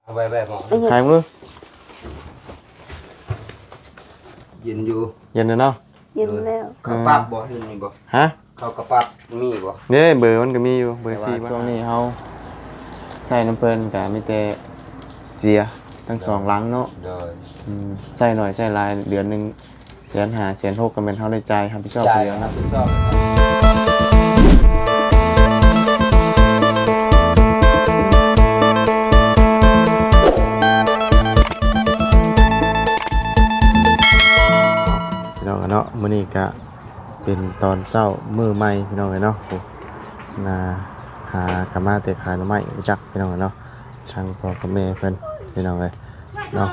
ເອົາໄວ້ ໄວ້ໝໍ ຂາຍເບິ່ງດູ. ເຢັນຢູ່ ເຢັນແລ້ວເນາະ? ເຢັນແລ້ວ. ເຂົ້າປັບບໍ່? ຢູ່ນີ້ບໍ່? ຮະ? ເຂົ້າກະປັບມີບໍ່? ເດ້ ເບີມັນກໍມີຢູ່ ເບີສີ່. ແຕ່ວ່າຊ່ວງນີ້ເຮົາໃຊ້ນຳເພິ່ນກໍມີແຕ່ເສຍທັງສອງຫຼັງເນາະ. ໂດຍ. ອືມ ໃຊ້ໜ້ອຍໃຊ້ຫຼາຍ ເດືອນໜຶ່ງ ແສນຫ້າ ແສນຫົກ ກໍແມ່ນເຮົາໄດ້ຈ່າຍຮັບຜິດຊອບຜູ້ດຽວເນາະ. ພີ່ນ້ອງເນາະ ມື້ນີ້ກະເປັນຕອນເຊົ້າມື້ໃໝ່ ພີ່ນ້ອງເອີຍເນາະ. ໂອ້ ນາ ຫາກະມາແຕ່ຂາຍໜໍ່ໄມ້ ຮູ້ຈັກ ພີ່ນ້ອງເນາະ. ທາງພໍ່ກັບແມ່ເພິ່ນ ພີ່ນ້ອງເອີຍເນາະ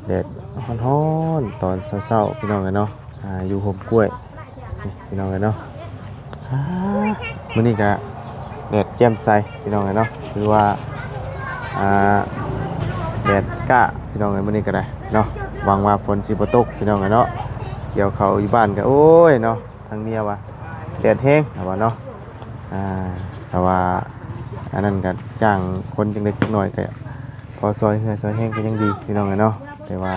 ແດດຮ້ອນໆ ຕອນເຊົ້າໆ ພີ່ນ້ອງເອີຍເນາະ. ອ່າ ຢູ່ຮົ່ມກ້ວຍ ພີ່ນ້ອງເອີຍເນາະ. ອ່າ ມື້ນີ້ກະແດດແຈ່ມໃສ ພີ່ນ້ອງເອີຍເນາະ ຄືວ່າ ອ່າ ແດດກ້າ ພີ່ນ້ອງເອີຍ ມື້ນີ້ກະໄດ້ເນາະ. ຫວັງວ່າຝົນຊິບໍ່ຕົກ ພີ່ນ້ອງເອີຍເນາະ. ກ່ຽວເຂົ້າຢູ່ບ້ານກະ ໂອ້ຍເນາະ ທາງເມຍວ່າແດດແຮງ ລາວວ່າເນາະ. ອ່າ ແຕ່ວ່າອັນນັ້ນກໍຈ້າງຄົນຈັກເລັກຈັກໜ້ອຍ ກໍພໍຊ່ອຍເຫື່ອຊ່ອຍແຮງກໍຍັງດີ ພີ່ນ້ອງເອີຍເນາະ. ແຕ່ວ່າ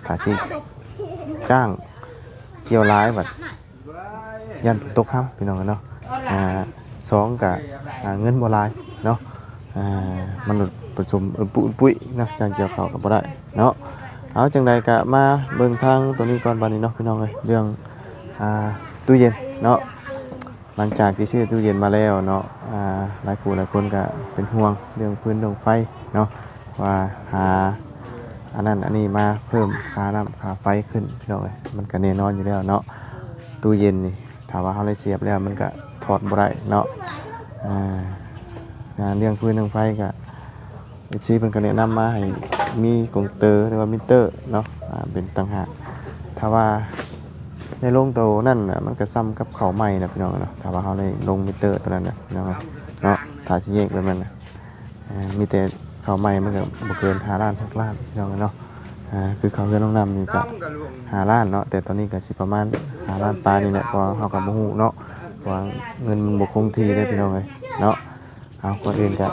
ຖ້າຊິຈ້າງກ່ຽວຫຼາຍ ບັດຢ້ານຝົນຕົກຫ້ຳ ພີ່ນ້ອງເອີຍເນາະ. ອ່າ ສອງກໍ ອ່າ ເງິນບໍ່ຫຼາຍເນາະ. ອ່າ ມັນປະສົມອຸນປຸເນາະ ຈ້າງກ່ຽວເຂົ້າກໍບໍ່ໄດ້ເນາະ. ເອົາ ຈັ່ງໃດກໍມາເບິ່ງທາງຕົວນີ້ກ່ອນ ບັດນີ້ເນາະ ພີ່ນ້ອງເອີຍ ເລື່ອງ ອ່າ ຕູ້ເຢັນເນາະ. ຫຼັງຈາກທີ່ຊື້ຕູ້ເຢັນມາແລ້ວເນາະ ອ່າ ຫຼາຍຜູ້ຫຼາຍຄົນກໍເປັນຫ່ວງເລື່ອງຟືນເລື່ອງໄຟເນາະ ວ່າຫາອັນນັ້ນອັນນີ້ມາເພີ່ມຄ່ານ້ຳຄ່າໄຟຂຶ້ນ ພີ່ນ້ອງເອີຍ. ມັນກໍແນ່ນອນຢູ່ແລ້ວເນາະ ຕູ້ເຢັນນີ້ ຖ້າວ່າເຮົາໄດ້ສຽບແລ້ວ ມັນກໍຖອດບໍ່ໄດ້ເນາະ. ອ່າ ເລື່ອງຟືນເລື່ອງໄຟກໍ ເອັຟຊີ ເພິ່ນກໍແນະນຳມາໃຫ້ມີກົງເຕີ ຫຼືວ່າມິເຕີເນາະ ອ່າ ເປັນຕ່າງຫາກ. ຖ້າວ່າໄດ້ລົງໂຕນັ້ນນະ ມັນກໍສ່ຳກັບເຂົ້າໃໝ່ນະ ພີ່ນ້ອງເນາະ. ຖ້າວ່າເຮົາໄດ້ລົງມິເຕີໂຕນັ້ນນະ ພີ່ນ້ອງເນາະ. ຖ້າຊິແຍກແບບນັ້ນນະ ເອີ ມີແຕ່ເຂົ້າໃໝ່ມັນກໍບໍ່ເກີນຫ້າລ້ານ ຫົກລ້ານ ພີ່ນ້ອງເນາະ. ອ່າ ຄືເຂົ້າເຮືອນນ້ອງນ້ຳນີ້ກໍຫ້າລ້ານເນາະ ແຕ່ຕອນນີ້ກໍຊິປະມານຫ້າລ້ານປາຍນີ້ແຫຼະ ເພາະວ່າເຮົາກໍບໍ່ຮູ້ເນາະ ເພາະວ່າເງິນມັນບໍ່ຄົງທີ່ເດ້ ພີ່ນ້ອງເອີຍເນາະ. ເອົາ ກ່ອນອື່ນກໍ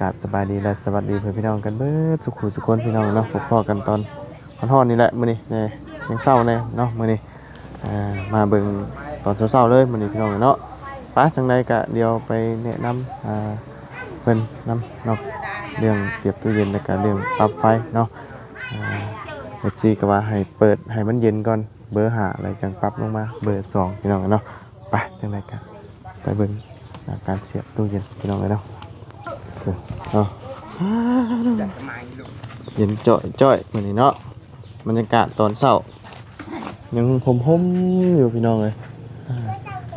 ກາບສະບາຍດີ ແລະ ສະຫວັດດີເພື່ອນພີ່ນ້ອງກັນເບິດສູ່ຜູ້ສູ່ຄົນ ພີ່ນ້ອງເນາະ. ພົບພໍ້ກັນຕອນຮ້ອນໆ ນີ້ແຫຼະ ມື້ນີ້ແດ່ ຍັງເຊົ້າແດ່ເນາະ ມື້ນີ້ ເອີ ມາເບິ່ງຕອນເຊົ້າໆ ເລີຍມື້ນີ້ ພີ່ນ້ອງເນາະ. ໄປ ຈັ່ງໃດກໍດຽວໄປແນະນຳ ອ່າ ເພິ່ນນຳເນາະ ເລື່ອງສຽບຕູ້ເຢັນ ແລ້ວກໍເລື່ອງປັບໄຟເນາະ. ອ່າ ເອັຟຊີ ກໍວ່າໃຫ້ເປີດໃຫ້ມັນເຢັນກ່ອນ ເບີຫ້າ ແລ້ວຈັ່ງປັບລົງມາເບີສອງ ພີ່ນ້ອງເນາະ. ໄປ ຈັ່ງໃດກໍໄປເບິ່ງ ອ່າ ການສຽບຕູ້ເຢັນ ພີ່ນ້ອງເອີຍເນາະ. ເນາະ ເຢັນຈ້ອຍໆ ມື້ນີ້ເນາະ. ບັນຍາກາດຕອນເຊົ້າຍັງຮົ່ມໆ ຢູ່ ພີ່ນ້ອງເອີຍ. ອ່າ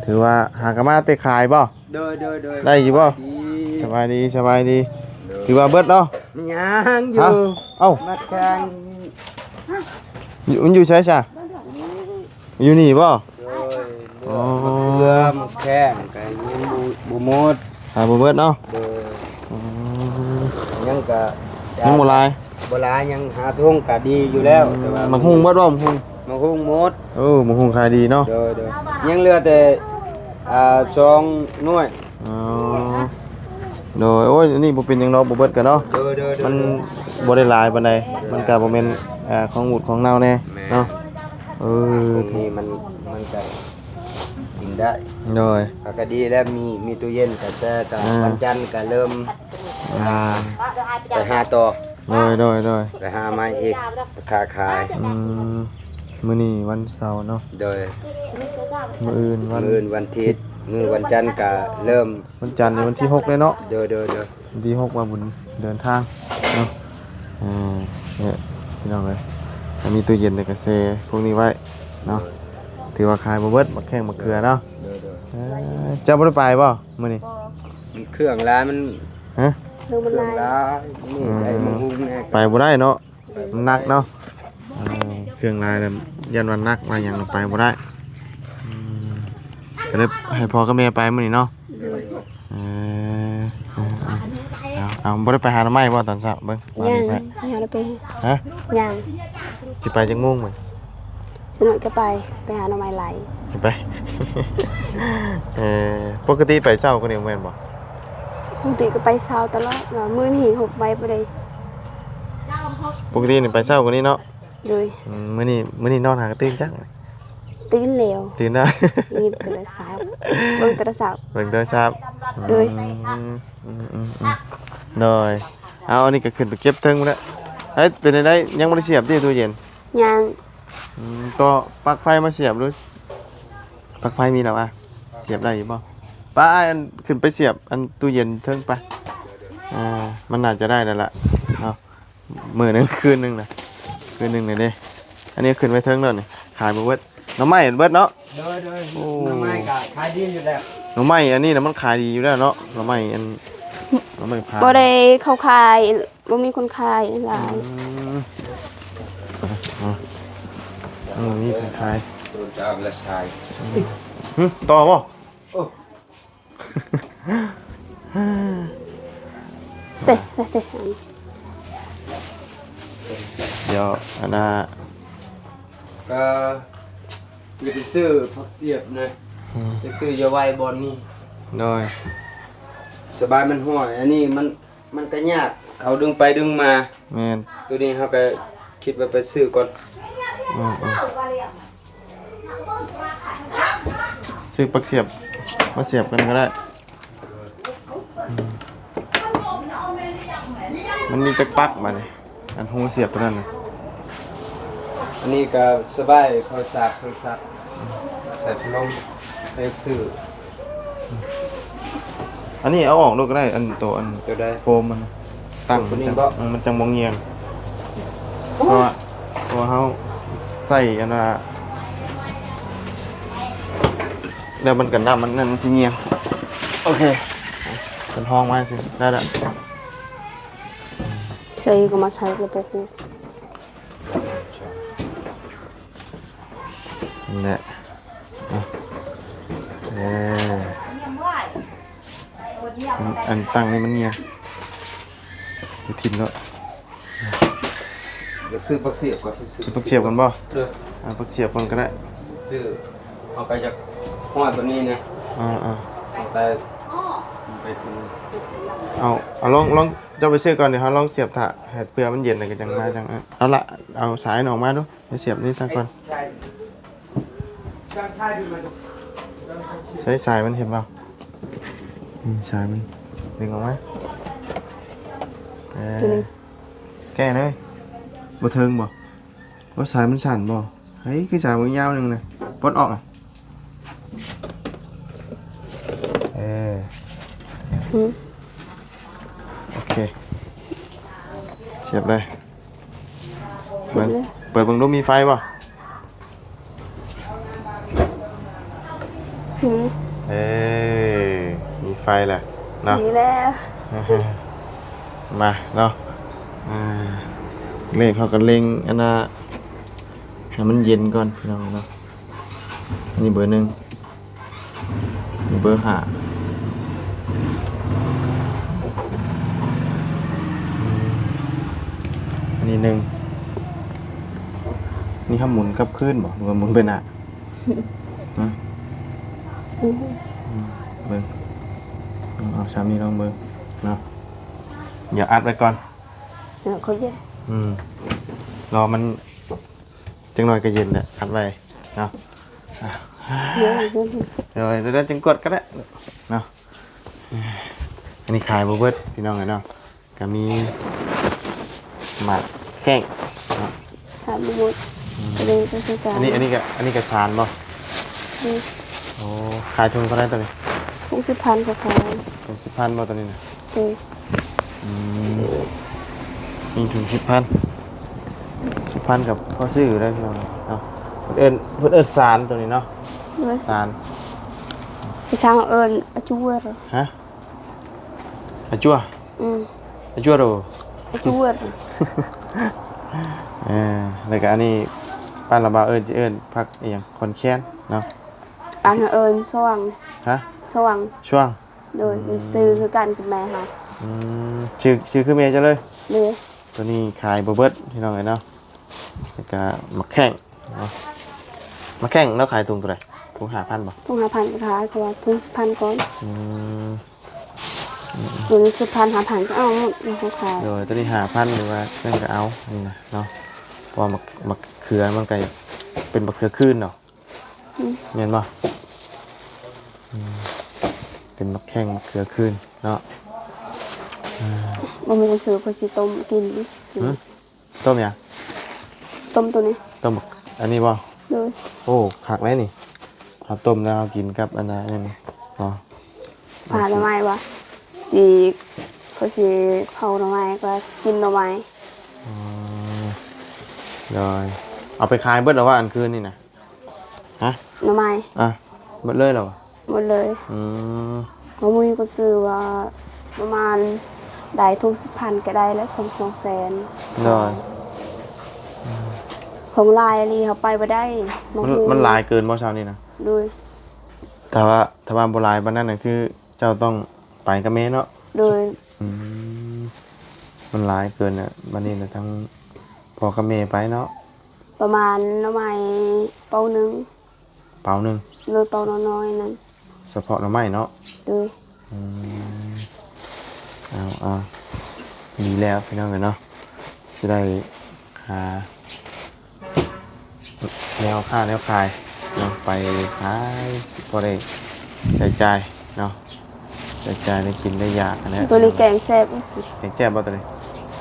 ຖືວ່າຫາກະມາແຕ່ຂາຍບໍ່? ໂດຍ ໂດຍ ໂດຍ. ໄດ້ຢູ່ບໍ່? ສະບາຍດີ ສະບາຍດີ ສະບາຍດີ. ໂດຍ. ຖືວ່າເບິດເນາະ? ຍັງຢູ່. ຮະ? ເອົ້າ ມາແຂ່ງ ຢູ່ ມັນຢູ່ໃສຊະ? ຢູ່ນີ້ບໍ່? ໂດຍ. ອໍ ເຮືອມາແຂ່ງກໍຍັງບໍ່ ບໍ່ໝົດ ຫາບໍ່ເບິດເນາະ? ໂດຍ. ອືມ ຍັງກະ ຍັງບໍ່ຫຼາຍ ບໍ່ຫຼາຍ ຍັງຫ້າຖົງກະດີຢູ່ແລ້ວ. ອືມ ແຕ່ວ່າ ໝາກຫຸ່ງເບິດບໍ່? ໝາກຫຸ່ງ ໝາກຫຸ່ງໝົດ. ເອີ ໝາກຫຸ່ງຂາຍດີເນາະ. ໂດຍ ໂດຍ. ຍັງເຫຼືອແຕ່ ອ່າ ສອງໜ່ວຍ. ອໍ ໂດຍ. ໂອ້ຍ ອັນນີ້ບໍ່ເປັນຫຍັງດອກ ບໍ່ເບິດກໍເນາະ. ໂດຍ ໂດຍ ໂດຍ. ມັນບໍ່ໄດ້ຫຼາຍປານໃດ ມັນກໍບໍ່ແມ່ນ ອ່າ ຂອງບູດຂອງເນົ່າແນ່ ແມ່ນ ເນາະ. ເອີ ນີ້ມັນ ມັນກໍກິນໄດ້. ໂດຍ. ກໍ ກໍດີແລ້ວ ມີ ມີຕູ້ເຢັນ ກະແຊ ກໍ ອ່າ ວັນຈັນກໍເລີ່ມ ອ່າ ໄປຫາຕໍ່. ໂດຍ ໂດຍ ໂດຍ. ໄປຫາໃໝ່ອີກ ຄ້າຂາຍ. ອືມ ມື້ນີ້ວັນເສົາເນາະ. ໂດຍ. ມື້ອື່ນວັນ ມື້ອື່ນວັນທິດ ມື້ວັນຈັນກະເລີ່ມ. ວັນຈັນນີ້ວັນທີຫົກເລີຍເນາະ. ໂດຍ ໂດຍ ໂດຍ. ວັນທີຫົກວ່າບຸນເດີນທາງເນາະ. ເອີ ນີ້ພີ່ນ້ອງເອີຍ ຖ້າມີຕູ້ເຢັນແລ້ວກະແຊ່ພວກນີ້ໄວ້ເນາະ. ຖືວ່າຂາຍບໍ່ເບິດ ໝາກແຂ້ງໝາກເຂືອເນາະ. ໂດຍ ໂດຍ. ເອີ ເຈົ້າບໍ່ໄດ້ໄປບໍ່ມື້ນີ້? ບໍ່. ມັນເຄື່ອງຫຼາຍ ມັນ ຮະ? ເຄື່ອງມັນຫຼາຍ ເຄື່ອງຫຼາຍ. ນີ້ ອືມ ໄດ້ໝາກຫຸ່ງແນ່ ໄປບໍ່ໄດ້ເນາະ. ມັນໜັກເນາະ. ເອີ ເຄື່ອງຫຼາຍແລ້ວຢ້ານວ່າໜັກວ່າຫຍັງໄປບໍ່ໄດ້. ອືມ ກໍເລີຍໃຫ້ພໍ່ກັບແມ່ໄປມື້ນີ້ເນາະ. ໂດຍ. ເອີ ເອົາ ເອົາ ເອົາ ບໍ່ໄດ້ໄປຫາໜໍ່ໄມ້ບໍ່ຕອນເຊົ້າ? ເບິ່ງ ຍັງ ຍັງບໍ່ໄດ້ໄປ. ຮະ? ຍັງ. ຊິໄປຈັກໂມງມື້? ສ່ວນໃຫຍ່ກໍໄປ ໄປຫາໜໍ່ໄມ້ຫຼາຍ. ຊິໄປ ເອີ ປົກກະຕິໄປເຊົ້າກວ່ານີ້ແມ່ນບໍ່? ປົກກະຕິກໍໄປເຊົ້າຕະຫຼອດ ວ່າມື້ນີ້ຫົບໄວບໍ່ໄດ້. ປົກກະຕິນີ້ໄປເຊົ້າກວ່ານີ້ເນາະ. ໂດຍ. ອືມ ມື້ນີ້ ມື້ນີ້ນອນຫາກະຕື່ນຈັກ? ຕື່ນແລ້ວ. ຕື່ນໄດ້. ຍິບໂທລະສັບ ເບິ່ງໂທລະສັບ. ເບິ່ງໂທລະສັບ. ໂດຍ. ອືມ ອືມ ອືມ ອືມ ໂດຍ. ເອົາ ອັນນີ້ກໍຂຶ້ນໄປເກັບເທິງພຸ້ນແຫຼະ. ເອີຍ ເປັນໃດ ຍັງບໍ່ໄດ້ສຽບຕິຕູ້ເຢັນ? ຍັງ. ອືມ ຕໍ່ປັກໄຟມາສຽບດູ. ປັກໄຟມີແລ້ວອະ ສຽບໄດ້ຢູ່ບໍ່? ໄປ ອັນ ຂຶ້ນໄປສຽບອັນຕູ້ເຢັນເທິງໄປ. ອ່າ ມັນໜ້າຈະໄດ້ແລ້ວລະເນາະ. ມື້ໜຶ່ງ ຄືນໜຶ່ງນະ ຄືນໜຶ່ງນີ້ເດ້. ອັນນີ້ຂຶ້ນໄປເທິງແລ້ວນີ້ ຂາຍບໍ່ເບິດ. ໜໍ່ໄມ້ເບິດເນາະ. ໂດຍ ໂດຍ. ໂອ້ ໜໍ່ໄມ້ກໍຂາຍດີຢູ່ແລ້ວ. ໜໍ່ໄມ້ອັນນີ້ນະ ມັນຂາຍດີຢູ່ແລ້ວເນາະ. ໜໍ່ໄມ້ອັນ ໜໍ່ໄມ້ພາ ບໍ່ໄດ້ເຂົ້າຂາຍ ບໍ່ມີຄົນຂາຍຫຼາຍ. ອືມ ອືມ ບໍ່ມີຄົນຂາຍ. ໂດນຈະເອົາແລ້ວຂາຍ. ຫຶ ຕໍ່ບໍ່? ໂອ້ ເຕະ ເຕະ ເຕະ. ດຽວອັນນ່າ ກໍຢ່າໄປຊື້ຜັກສຽບນະ. ອືມ ໄປຊື້ຢ່າໄວ້ບ່ອນນີ້. ໂດຍ. ສະບາຍ ມັນຫ້ອຍ ອັນນີ້ມັນ ມັນກໍຍາກ ເຂົາດຶງໄປດຶງມາ. ແມ່ນ. ໂຕນີ້ເຮົາກໍຄິດວ່າໄປຊື້ກ່ອນ. ອືມ ອືມ. ຊື້ປັກສຽບມາສຽບກັນກໍໄດ້. ອືມ ມັນມີຈັກປັກບາດນີ້ ອັນຮູສຽບຕົວນັ້ນນະ? ອັນນີ້ກໍສະບາຍ ເຂົ້າສາກ ເຂົ້າສາກ ໃສ່ພັດລົມ ເຮັດຊື້. ອັນນີ້ເອົາອອກໂລດກໍໄດ້ ອັນໂຕອັນ ໂຕໃດ? ໂຟມມັນຕັ້ງ ໂຕນີ້ບໍ່? ອືມ ມັນຈັ່ງບໍ່ງຽງ. ໂອ້ຍ ເພາະວ່າ ເພາະວ່າເຮົາໃສ່ອັນວ່າ ແລ້ວມັນກັນນ້ຳ ມັນນັ້ນ ມັນຊິງຽງ. ໂອເຄ ເພິ່ນຫ້ອງມາຊິ ໄດ້ລະ. ໃສ່ກໍມາໃສ່ກະໂປະ. ນັ້ນແຫຼະ ເນາະ. ເອີ ອັນ ອັນຕັ້ງນີ້ມັນງຽງ ໄປຖິ້ມເນາະ. ດຽວຊື້ປັກສຽບກ່ອນ ຊື້ ຊື້ປັກສຽບກ່ອນບໍ່? ເອີ ເອົາປັກສຽບກ່ອນກໍໄດ້ ຊື້ ເອົາໄປຈາກຫ້ອຍຕົວນີ້ນະ. ອ່າໆ ເອົາໄປ ໄປ ເອົາ ເອົາ ລອງ ລອງ ເຈົ້າໄປຊື້ກ່ອນ ດຽວເຮົາລອງສຽບຖ້າ ໃຫ້ເພື່ອມັນເຢັນແລ້ວກໍຈັ່ງມາ ຈັ່ງ ເອົາລະ ເອົາສາຍອອກມາດູ. ໄປສຽບນີ້ຊະກ່ອນ. ໃຊ້ສາຍມັນເຫັນບໍ່? ນີ້ສາຍມັນ ດຶງອອກມາ. ເອີ ແກ້ເລີຍ. ບໍ່ເຖິງບໍ່? ວ່າສາຍມັນສັ້ນບໍ່? ເຮີ້ຍ ຄືສາຍມັນຍາວໜຶ່ງນະ. ປົດອອກ. ເອີ ຫືມ ໂອເຄ ສຽບເລີຍ. ສຽບເລີຍ. ເປີດເບິ່ງດູ ມີໄຟບໍ່? ຫືມ ເອີ ມີໄຟແລ້ວເນາະ. ມີແລ້ວ. ມາເນາະ. ອ່າ ເລັງ ເຮົາກໍເລັງອັນນ່າ ໃຫ້ມັນເຢັນກ່ອນ ພີ່ນ້ອງເນາະ. ອັນນີ້ເບີໜຶ່ງ ນີ້ເບີຫ້າ. ອັນນີ້ໜຶ່ງ. ນີ້ເຮົາໝູນກັບຄືນບໍ່ ຫຼືວ່າໝູນໄປໜ້າ? ຮະ? ອືມ ອືມ ເບິ່ງ ເອົາ ເອົາຊ້ຳນີ້ລອງເບິ່ງເນາະ. ດຽວອັດໄວ້ກ່ອນ. ເອີ ຄ່ອຍເຢັນ. ອືມ ລໍມັນ ຈັກໜ້ອຍກໍເຢັນແຫຼະ ອັດໄວ້ເນາະ. ດຽວ ດຽວ ດຽວ ດຽວ ດຽວຈຶ່ງກວດກໍໄດ້ເນາະ. ອັນນີ້ຂາຍບໍ່ເບິດ ພີ່ນ້ອງເອີຍເນາະ. ກໍມີໝາກແຂ້ງເນາະ. ຂາຍບໍ່ເບິດ. ອືມ ກໍເລີຍຕ້ອງຊື້ຈານ. ອັນນີ້ ອັນນີ້ກໍ ອັນນີ້ກໍສານບໍ່? ອືມ ໂອ້ ຂາຍຖົງເທົ່າໃດຕົວນີ້? ຖົງສິບພັນກໍຂາຍ. ຖົງສິບພັນບໍ່ຕົວນີ້ນະ? ໂດຍ. ອືມ ມີຖົງສິບພັນ ສິບພັນກໍພໍຊື້ໄດ້ພີ່ນ້ອງເນາະ. ເພິ່ນເອີ້ນ ເພິ່ນເອີ້ນສານຕົວນີ້ເນາະ. ໂດຍ ສານ. ພາສາເອີ້ນອາຈົວ. ຮະ? ອາຈົວ? ອືມ ອາຈົວໂດ. ອາຈົວ. ເອີ ແລ້ວກໍອັນນີ້ ບ້ານລາວເອີ້ນ ຊິເອີ້ນຜັກອີ່ຫຍັງ ຂອນແຄນເນາະ. ອັນເອີ້ນຊ່ວງ. ຮະ? ຊ່ວງ ຊ່ວງ. ໂດຍ. ອືມ ມັນຊື່ຄືກັນກັບແມ່ເຮົາ. ອືມ ຊື່ ຊື່ຄືແມ່ເຈົ້າເລີຍ. ໂດຍ. ຕົວນີ້ຂາຍບໍ່ເບິດ ພີ່ນ້ອງເອີຍເນາະ. ແລ້ວກະໝາກແຂ້ງເນາະ. ໝາກແຂ້ງລາວຂາຍຖົງເທົ່າໃດ? ຖົງຫ້າພັນບໍ່? ຖົງຫ້າພັນກໍຂາຍ ເພາະວ່າຖົງສິບພັນກ່ອນ. ອືມ ຕົວນີ້ສິບພັນ ຫ້າພັນ ກໍເອົາໝົດ ລາຄາຂາຍ. ໂດຍ ຕົວນີ້ຫ້າພັນ ຫຼືວ່ານັ້ນກໍເອົາ ນີ້ນະເນາະ ເພາະວ່າໝາກ ໝາກເຂືອມັນກໍເປັນໝາກເຂືອຄືນເນາະ. ອືມ ແມ່ນບໍ່? ອືມ ເປັນໝາກແຂ້ງ ໝາກເຂືອຄືນເນາະ. ອືມ ບໍ່ມີອັນຊື່ ຂ້ອຍຊິຕົ້ມກິນ. ຫື? ຕົ້ມຫຍັງ? ຕົ້ມໂຕນີ້ ຕົ້ມບັກ ອັນນີ້ບໍ່? ໂດຍ. ໂອ້ ຄັກເດ້ນີ້ ເຮົາຕົ້ມແລ້ວເຮົາກິນກັບອັນນັ້ນ ອັນນີ້ເນາະ. ຝາໜໍ່ໄມ້ບໍ່? ຊິ ຂ້ອຍຊິເຜົາໜໍ່ໄມ້ ກໍກິນໜໍ່ໄມ້. ອໍ ໂດຍ. ເອົາໄປຂາຍເບິດແລ້ວວ່າ ອັນຄືນນີ້ນະ? ຮະ? ໜໍ່ໄມ້. ອ່ະ ເບິດເລີຍແລ້ວຫວາ? ໝົດເລີຍ. ອືມ ບໍ່ມີກໍຊື້ວ່າປະມານໄດ້ທຸກສິບພັນກໍໄດ້ແລ້ວ ສອງສາມແສນ. ໂດຍ. ຂອງຫຼາຍອີ່ຫຼີເຮົາໄປບໍ່ໄດ້. ມັນ ມັນຫຼາຍເກີນບໍ່ເຊົ້ານີ້ນະ? ໂດຍ. ຖ້າວ່າ ຖ້າວ່າບໍ່ຫຼາຍປານນັ້ນນະ ຄືເຈົ້າຕ້ອງໄປກັບແມ່ເນາະ? ໂດຍ. ອືມ ມັນຫຼາຍເກີນນະ ບັດນີ້ນະ ທັງພໍ່ກັບແມ່ໄປເນາະ. ປະມານໜໍ່ໄມ້ເປົາໜຶ່ງ. ເປົາໜຶ່ງ? ໂດຍ. ເປົານ້ອຍໆນັ້ນ ສະເພາະໜໍ່ໄມ້ເນາະ? ໂດຍ. ອືມ ເອົາໆ ດີແລ້ວພີ່ນ້ອງເອີຍເນາະ ຊິໄດ້ຫາແນວຄ້າແນວຂາຍເນາະ ໄປຂາຍ ພໍໄດ້ໃຊ້ຈ່າຍເນາະ. ແຕ່ການໄດ້ກິນໄດ້ຢາກຫັ້ນແຫຼະ. ຕົວນີ້ແກງແຊບ. ແກງແຊບບໍ່ຕົວນີ້?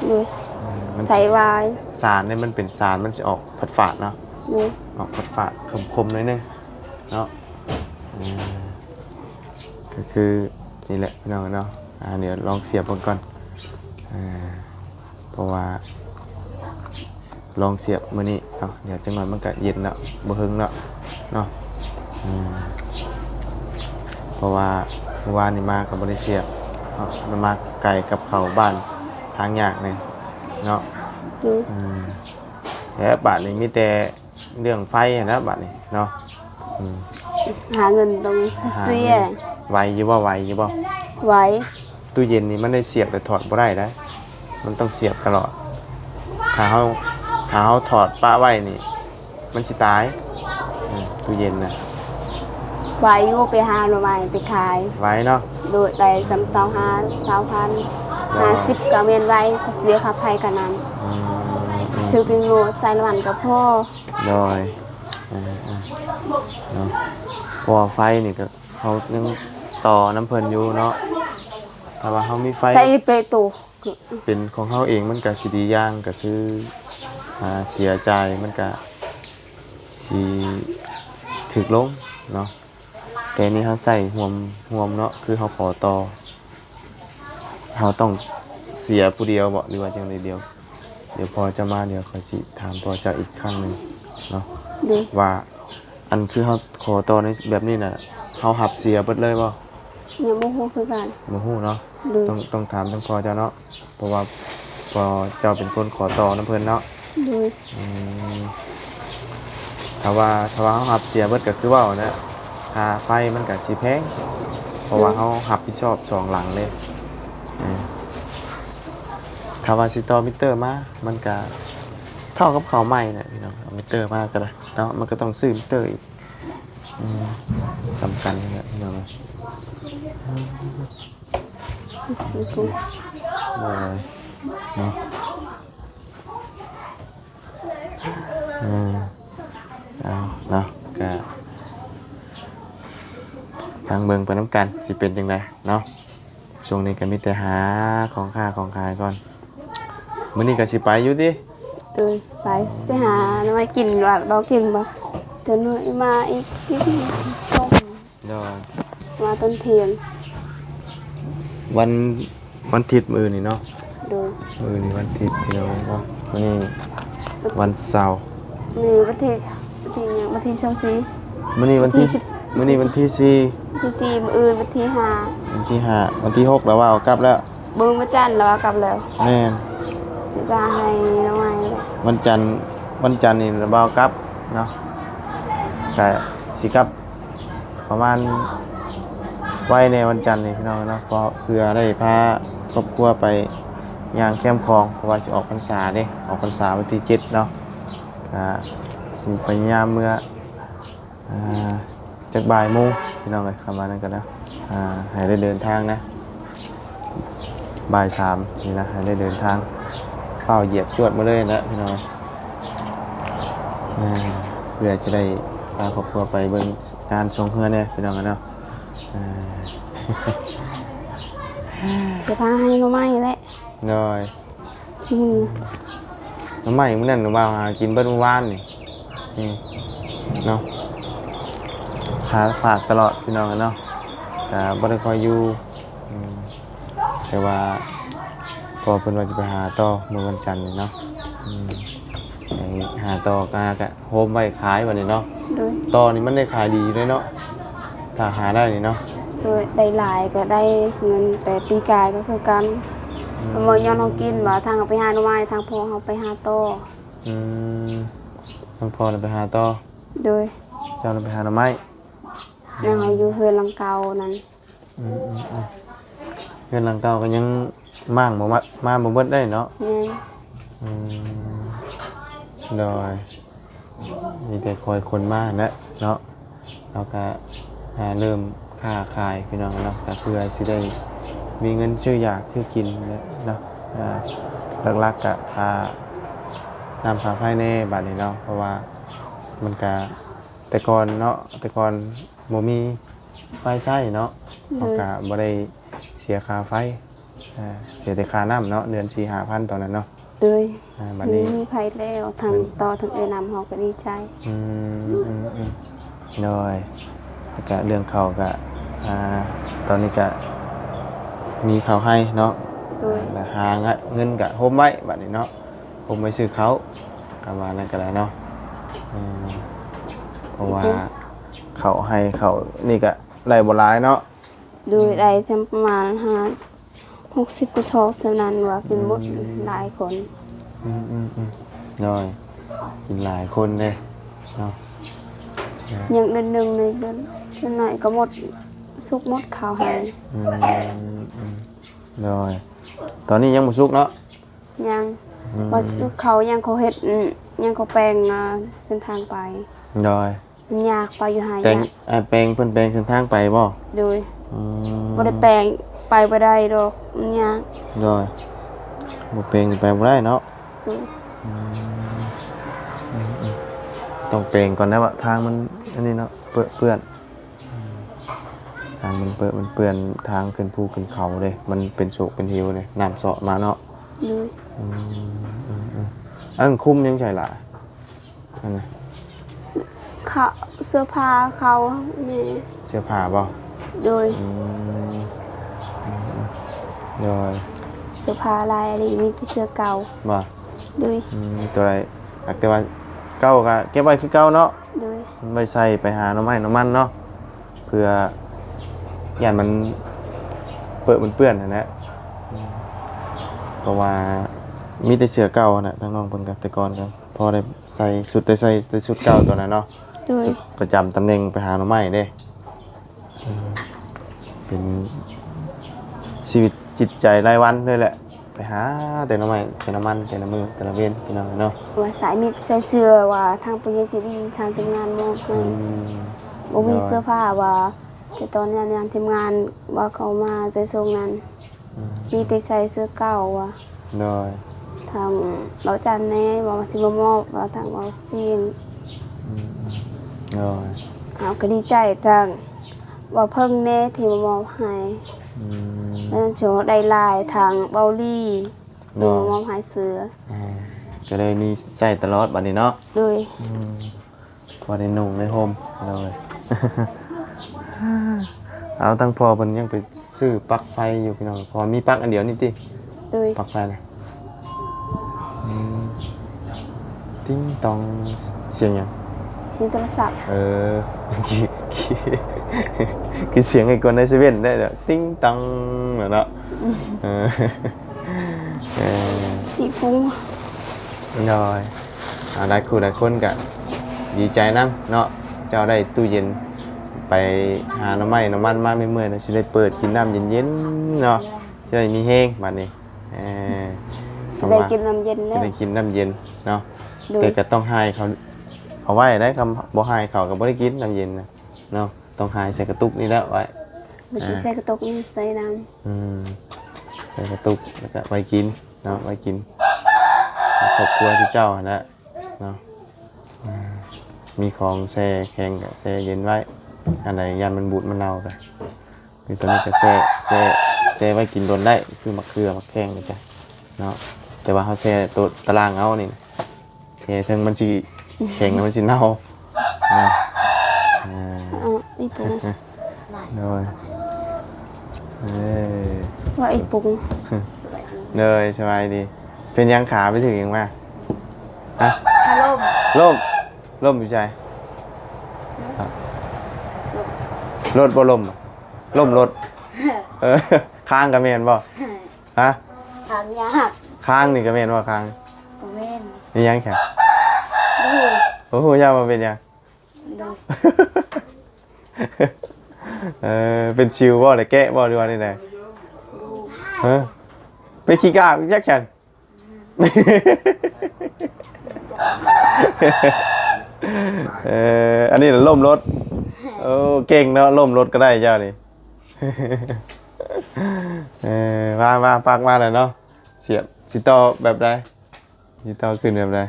ໂດຍ. ອືມ ມັນ ໃສ່ຫວາຍ ສານນີ້ມັນເປັນສານ ມັນຊິອອກຝາດໆເນາະ. ໂດຍ. ອອກຝາດໆ ຂົມໆໜ້ອຍໜຶ່ງເນາະ. ອືມ ກໍຄືນີ້ແຫຼະພີ່ນ້ອງເນາະ. ອ່າ ດຽວລອງສຽບເບິ່ງກ່ອນ ອ່າ ເພາະວ່າລອງສຽບມື້ນີ້ເນາະ ດຽວຈັກໜ້ອຍມັນກະເຢັນແລ້ວ ບໍ່ເຫິງແລ້ວເນາະ. ອືມ ເພາະວ່າມື້ວານນີ້ມາກໍບໍ່ໄດ້ສຽບເນາະ ມັນມາໄກກັບເຂົ້າບ້ານ ທາງຍາກແດ່ເນາະ. ໂດຍ. ອືມ ແລ້ວບາດນີ້ມີແຕ່ ເລື່ອງໄຟຫັ້ນນະບາດນີ້ເນາະ. ອືມ ຫາເງິນຕ້ອງເສຍ. ຫາເງິນ ໄຫວຢູ່ບໍ່? ໄຫວຢູ່ບໍ່? ໄຫວ. ຕູ້ເຢັນນີ້ມັນໄດ້ສຽບແຕ່ຖອດບໍ່ໄດ້ໃດ໋ ມັນຕ້ອງສຽບຕະຫຼອດ. ຖ້າເຮົາ ຖ້າເຮົາຖອດປະໄວ້ນີ້ ມັນຊິຕາຍ. ອືມ ຕູ້ເຢັນນະ ໄຫວຢູ່ ໄປຫາໜໍ່ໄມ້ໄປຂາຍ. ໄຫວເນາະ. ໂດຍ. ໄດ້ສ່ຳຊາວຫ້າ ຊາວພັນ. ໂດຍ. ຫ້າສິບກໍແມ່ນໄຫວ ກໍເສຍຄ່າໄຟຄ່ານ້ຳ. ອືມ ຊື້ເປັນໂລໃສ່ລະວັນກໍພໍ. ໂດຍ. ເອີ ເອີ ເນາະ ເພາະວ່າໄຟນີ້ກໍເຮົາຍັງຕໍ່ນຳເພິ່ນຢູ່ເນາະ. ຖ້າວ່າເຮົາມີໄຟ ໃສ່ເປໂຕ ເປັນຂອງເຮົາເອງ ມັນກໍຊິດີຢ່າງ ກໍຄື ອ່າ ເສຍຈ່າຍມັນກໍຊິຖືກລົງເນາະ. ແຕ່ນີ້ເຮົາໃຊ້ຮ່ວມ ຮ່ວມເນາະ ຄືເຮົາຂໍຕໍ່ ເຮົາຕ້ອງເສຍຜູ້ດຽວບໍ ຫຼືວ່າຈັ່ງໃດ? ດຽວ ດຽວພໍ່ເຈົ້າມາ ດຽວຂ້ອຍຊິຖາມພໍ່ເຈົ້າອີກຄັ້ງໜຶ່ງເນາະ. ໂດຍ. ວ່າ ອັນຄືເຮົາຂໍຕໍ່ໃນແບບນີ້ນະ ເຮົາຮັບເສຍເບິດເລີຍບໍ? ຍັງບໍ່ຮູ້ຄືກັນ. ບໍ່ຮູ້ເນາະ. ໂດຍ. ຕ້ອງ ຕ້ອງຖາມທາງພໍ່ເຈົ້າເນາະ ເພາະວ່າພໍ່ເຈົ້າເປັນຄົນຂໍຕໍ່ນຳເພິ່ນເນາະ. ໂດຍ. ອືມ ຖ້າວ່າ ຖ້າວ່າເຮົາຮັບເສຍເບິດກໍຄືເວົ້ານະ ຄ່າໄຟມັນກໍຊິແພງ ເພາະວ່າ ໂດຍ ເຮົາຮັບຜິດຊອບສອງຫຼັງເດ້. ເອີ ຖ້າວ່າຊິຕໍ່ມິເຕີມາ ມັນກໍເທົ່າກັບເຂົ້າໃໝ່ແຫຼະພີ່ນ້ອງ ເອົາມິເຕີມາກໍໄດ້ເນາະ ມັນກໍຕ້ອງຊື້ມິເຕີອີກ. ອືມ ສຳຄັນແຫຼະພີ່ນ້ອງ. ໂດຍ ເນາະ ອືມ ເອົາເນາະ ກະຟັງເບິ່ງໄປນຳກັນ ຊິເປັນຈັ່ງໃດເນາະ. ຊ່ວງນີ້ກະມີແຕ່ຫາຂອງຄ້າຂອງຂາຍກ່ອນ. ມື້ນີ້ກະຊິໄປຢູ່ຕິ? ໂດຍ ໄປ ໄປຫາໜໍ່ໄມ້ກິນ ວ່າບໍ່ກິນບໍ່? ຈະໜ້ອຍມາອີກ ກິນ ໂດຍ ມາຕອນທ່ຽງ ວັນ ວັນທິດມື້ອື່ນນີ້ເນາະ. ໂດຍ ມື້ອື່ນນີ້ວັນທິດພີ່ນ້ອງເນາະ ມື້ນີ້ວັນເສົາ. ມື້ວັນທີ ວັນທີຫຍັງ ວັນທີຊາວສີ່ ມື້ນີ້ວັນທີ ວັນທີສິບ ມື້ນີ້ວັນທີສີ່ ວັນທີສີ່ ມື້ອື່ນວັນທີຫ້າ ວັນທີຫ້າ ວັນທີຫົກລະວ່າເອົາກັບແລ້ວ. ມື້ວັນຈັນລະວ່າກັບແລ້ວ. ແມ່ນ ຊິວ່າໃຫ້ລະໄວແຫຼະ ວັນຈັນ ວັນຈັນນີ້ລະວ່າເອົາກັບເນາະ ກະຊິກັບ ປະມານໄວແດ່ວັນຈັນນີ້ພີ່ນ້ອງເນາະ ເພາະເພື່ອໄດ້ພາຄອບຄົວໄປຍ່າງແຄມຂອງ ເພາະວ່າຊິອອກພັນສາເດ້ ອອກພັນສາວັນທີເຈັດເນາະ ກະຊິພະຍາຍາມເມືອ ອ່າ ຈັກບ່າຍໂມງພີ່ນ້ອງເອີຍ ປະມານນັ້ນກໍໄດ້ ອ່າ ໃຫ້ໄດ້ເດີນທາງນະ. ບ່າຍສາມນີ້ນະ ໃຫ້ໄດ້ເດີນທາງ ຟ້າວຢຽບຈວດມາເລີຍນະພີ່ນ້ອງ ເອີ ເພື່ອຈະໄດ້ພາຄອບຄົວໄປເບິ່ງງານຊ່ວງເຮືອນແດ່ພີ່ນ້ອງເອີຍເນາະ ເອີ ຊິພາໃຫ້ໜໍ່ໄມ້ແຫຼະ ໂດຍ ຊິມື້ ໜໍ່ໄມ້ມື້ນັ້ນໜູບ່າວຫາກິນເບິດມື້ວານນີ້ ນີ້ເນາະ ຫາຝາກຕະຫຼອດພີ່ນ້ອງເອີຍເນາະ ກະບໍ່ໄດ້ຄ່ອຍຢູ່ ອືມ ແຕ່ວ່າພໍ່ເພິ່ນວ່າຊິໄປຫາຕໍ່ມື້ວັນຈັນນີ້ເນາະ ອືມ ໄປຫາຕໍ່ ກະ ກະໂຮມໄວ້ຂາຍບັດນີ້ເນາະ ໂດຍ ຕໍ່ນີ້ມັນໄດ້ຂາຍດີຢູ່ເດ້ເນາະ ຖ້າຫາໄດ້ນີ້ເນາະ ໂດຍ ໄດ້ຫຼາຍກະໄດ້ເງິນ ແຕ່ປີກາຍກະຄືກັນ ອືມ ເພາະວ່າຍ້ອນເຮົາກິນ ວ່າທາງເຮົາໄປຫາໜໍ່ໄມ້ ທາງພໍ່ເຮົາໄປຫາຕໍ່ ອືມ ທາງພໍ່ນະໄປຫາຕໍ່ ໂດຍ ເຈົ້ານະໄປຫາໜໍ່ໄມ້ ແລ້ວເຮົາຢູ່ເຮືອນຫຼັງເກົ່ານັ້ນ ອືມໆໆ ເຮືອນຫຼັງເກົ່າກະຍັງມ້າງບໍ່ມາ ມາບໍ່ເບິດໄດ້ເນາະ ແມ່ນ ອືມ ໂດຍ ມີແຕ່ຄ່ອຍຄົນມາຫັ້ນແຫຼະເນາະ ເຮົາກະ ອ່າ ເລີ່ມຄ້າຂາຍພີ່ນ້ອງເນາະ ກະເພື່ອຊິໄດ້ມີເງິນຊື້ຢາກຊື້ກິນເນາະ ອ່າ ຫຼັກໆກະຄ່ານ້ຳຄ່າໄຟແດ່ບາດນີ້ເນາະ ເພາະວ່າມັນກະ ແຕ່ກ່ອນເນາະ ແຕ່ກ່ອນບໍ່ມີໄຟໃຊ້ເນາະ ໂດຍ ເຮົາກະບໍ່ໄດ້ເສຍຄ່າໄຟ ອ່າ ເສຍແຕ່ຄ່ານ້ຳເນາະ ເດືອນສີ່ຫ້າພັນຕອນນັ້ນເນາະ ໂດຍ ອ່າ ບັດນີ້ມີໄຟແລ້ວ ທັງຕໍ່ທັງເອື້ອຍນຳເຮົາກະດີໃຈ ອືມ ອືມໆ ໂດຍ ແລ້ວກະເລື່ອງເຂົ້າກະ ອ່າ ຕອນນີ້ກະມີເຂົ້າໄຮ່ເນາະ ໂດຍ ແລ້ວຫາເງິນກະໂຮມໄວ້ບັດນີ້ເນາະ ໂຮມໄວ້ຊື້ເຂົ້າ ກະວ່ານັ້ນກະໄດ້ເນາະ ເອີ ເພາະວ່າ ເຂົ້າໄຮ່ເຂົ້ານີ້ກະໄດ້ບໍ່ຫຼາຍເນາະ ໂດຍ ອືມ ໄດ້ແຕ່ປະມານຫ້າ ຫົກສິບກະສອບເທົ່ານັ້ນ ວ່າກິນໝົດ ອືມ ຫຼາຍຄົນ ອືມໆໆ ໂດຍ ກິນຫຼາຍຄົນເດ້ເນາະ ຍັງເດືອນໜຶ່ງໃນເດືອນ ສ່ວນໜ້ອຍກະໝົດ ສຸກໝົດເຂົ້າໄຮ່ ອືມ ອືມ ໂດຍ ຕອນນີ້ຍັງບໍ່ສຸກເນາະ ຍັງ ອືມ ວ່າຊິເຂົ້າ ຍັງເຂົາເຮັດ ອືມ ຍັງເຂົາແປງ ອ່າ ເສັ້ນທາງໄປ ໂດຍ ມັນຍາກໄປຢູ່ໄຮ່ ແປງ ຍາກ ອ່າ ແປງ ເພິ່ນແປງເສັ້ນທາງໄປບໍ່ ໂດຍ ອືມ ບໍ່ໄດ້ແປງ ໄປບໍ່ໄດ້ດອກ ມັນຍາກ ໂດຍ ບໍ່ແປງໄປບໍ່ໄດ້ເນາະ ໂດຍ ອືມ ອືມໆ ຕ້ອງແປງກ່ອນໄດ໋ວ່າ ທາງມັນອັນນີ້ເນາະ ເປື້ອນ ເປື້ອນ ທາງມັນເປິດ ມັນເປື້ອນທາງຂຶ້ນພູຂຶ້ນເຂົາເດ້ ມັນເປັນໂສກເປັນເຫວເດ້ ນ້ຳເຊາະມາເນາະ ໂດຍ ອືມ ອືມໆ ອັນນັ້ນຄຸມຫຍັງໃສ່ລະ ອັນນັ້ນ ເສື້ອ ເສື້ອຜ້າເຂົາແດ່ ເສື້ອຜ້າບໍ່ ໂດຍ ອືມ ອືມໆ ໂດຍ ເສື້ອຜ້າຫຼາຍອີ່ຫຼີ ມີແຕ່ເສື້ອເກົ່າ ບໍ່ ໂດຍ ອືມ ໂຕໃດ ແຕ່ວ່າເກົ່າກະເກັບໄວ້ຄືເກົ່າເນາະ ໂດຍ ໄວ້ໃສ່ໄປຫາໜໍ່ໄມ້ໜໍ່ມັນເນາະ ເພື່ອຢ້ານມັນເປິດມັນເປື້ອນຫັ້ນແຫຼະ ເພາະວ່າມີແຕ່ເສື້ອເກົ່າຫັ້ນແຫຼະ ທາງນ້ອງເພິ່ນກະແຕ່ກ່ອນກະພໍໄດ້ໃສ່ຊຸດ ໄດ້ໃສ່ແຕ່ຊຸດເກົ່າຕອນນັ້ນເນາະ ໂດຍ ຊຸດປະຈຳຕຳແໜ່ງໄປຫາໜໍ່ໄມ້ເດ້ ເປັນຊີວິດຈິດໃຈລາຍວັນເລີຍແຫຼະ ໄປຫາແຕ່ໜໍ່ໄມ້ ແຕ່ລະມັນ ແຕ່ລະມື້ ແຕ່ລະເວັນ ພີ່ນ້ອງເອີຍເນາະ ວ່າສາຍມິດໃສ່ເສື້ອ ວ່າທາງຜູ້ໃຫຍ່ໃຈດີ ທາງທີມງານມອບໃຫ້ ອືມ ບໍ່ມີ ໂດຍ ເສື້ອຜ້າວ່າ ແຕ່ຕອນຍາມ ຍາມທີມງານວ່າເຂົາມາແຕ່ຊ່ວງນັ້ນ ອືມ ມີແຕ່ໃສ່ເສື້ອເກົ່າວ່າ ໂດຍ ທາງເບົາຈັນແດ່ວ່າຊິມາມອບ ວ່າທາງເບົາຊິງ ອືມ ໂດຍ ເຮົາກະດີໃຈ ທາງເບົາເພິ່ງແດ່ທີ່ມາມອບໃຫ້ ອືມ ແລ້ວຊິໄດ້ຫຼາຍ ທາງເບົາລີ ໂດຍ ທີ່ມາມອບໃຫ້ເສື້ອ ອ່າ ກະເລີຍມີໃຊ້ຕະຫຼອດບັດນີ້ເນາະ ໂດຍ ອືມ ພໍໄດ້ນຸ່ງໄດ້ຫົ່ມ ໂດຍ ເອົາ ທາງພໍ່ເພິ່ນຍັງໄປຊື້ປັກໄຟຢູ່ພີ່ນ້ອງ ເພາະວ່າມີປັກອັນດຽວນີ້ຕິ ໂດຍ ປັກໄຟນະ ອືມ ຕິງຕອງ ສ- ສຽງຫຍັງ ສຽງໂທລະສັບ ເອີ ຄືສຽງໄອ້ກວນໃນເຊເວັ່ນໄດ໋ ຕິງຕອງ ເນາະ ອືມ ເອີ ເອີ ຈິປຸງ ໂດຍ ອ່າ ຫຼາຍຄູ່ຫຼາຍຄົນກະດີໃຈນຳເນາະ ເຈົ້າໄດ້ຕູ້ເຢັນ ໄປຫາໜໍ່ໄມ້ໜໍ່ມັນມາເມື່ອຍໆ ຊິໄດ້ເປີດກິນນ້ຳເຢັນໆ ເນາະ ຊິໄດ້ມີແຮງບາດນີ້ ເອີ ຊິໄດ້ກິນນ້ຳເຢັນແລ້ວ ຊິໄດ້ກິນນ້ຳເຢັນເນາະ ໂດຍ ແຕ່ກະຕ້ອງຫາຍເຂົາເອົາໄວ້ໄດ໋ ຄັນບໍ່ຫາຍເຂົາກະບໍ່ໄດ້ກິນນ້ຳເຢັນນະ ເນາະ ຕ້ອງຫາຍໃສ່ກະຕຸກນີ້ແຫຼະໄວ້ ມັນຊິ ອ່າ ໃສ່ກະຕຸກນີ້ໃສ່ນ້ຳ ອືມ ໃສ່ກະຕຸກ ແລ້ວກະໄວ້ກິນເນາະ ໄວ້ກິນໃຫ້ຄອບຄົວເຈົ້າຫັ້ນແຫຼະເນາະ. ອາ ມີຂອງແຊ່ແຂງກະແຊ່ເຢັນໄວ້ ອັນໃດຢ້ານມັນບູດມັນເນົ່າກະ ນີ້ ໂຕນີ້ກະແຊ່ ແຊ່ ແຊ່ໄວ້ກິນດົນໄດ້ ຄືໝາກເຂືອໝາກແຂ້ງນີ້ກະເນາະ. ແຕ່ວ່າເຮົາແຊ່ໂຕຕາລ່າງເອົານີ້ ແຊ່ເທິງມັນຊິແຂງແລ້ວມັນຊິເນົ່າເນາະ. ອາ ເອົາອີ່ປຸງ ໂດຍ ເອີ ວ່າອີ່ປຸງ ໂດຍ ສະບາຍດີ. ເປັນຫຍັງຂາໄປຖືກຫຍັງມາ? ຮະ? ລົ້ມ ລົ້ມ ລົ້ມຢູ່ໃສ? ລົດບໍ່ລົ້ມ? ລົ້ມລົດ ເອີ ຄາງກະແມ່ນບໍ່? ຮະ? ຄາງຍາກ ຄາງນີ້ກະແມ່ນບໍ່? ຄາງ ບໍ່ແມ່ນ ມີຫຍັງແຂງ? ບໍ່ຮູ້ ບໍ່ຮູ້ ຢ້ານວ່າເປັນຫຍັງ? ໂດຍ ເອີ ເປັນຊິວບໍ່ ຫຼືແກະບໍ່ ຫຼືວ່າແນວໃດ? ຮະ? ເປັນຂີ້ກາກຈັກຊັ້ນ? ເອີ ອັນນີ້ນະລົ້ມລົດ. ໂອ້ ເກັ່ງເນາະ ລົ້ມລົດກະໄດ້ເຈົ້ານີ້. ເອີ ມາ ມາ ປັກມາແລ້ວເນາະ ສຽບ ຊິຕໍ່ແບບໃດ? ຊິຕໍ່ຂຶ້ນແບບໃດ?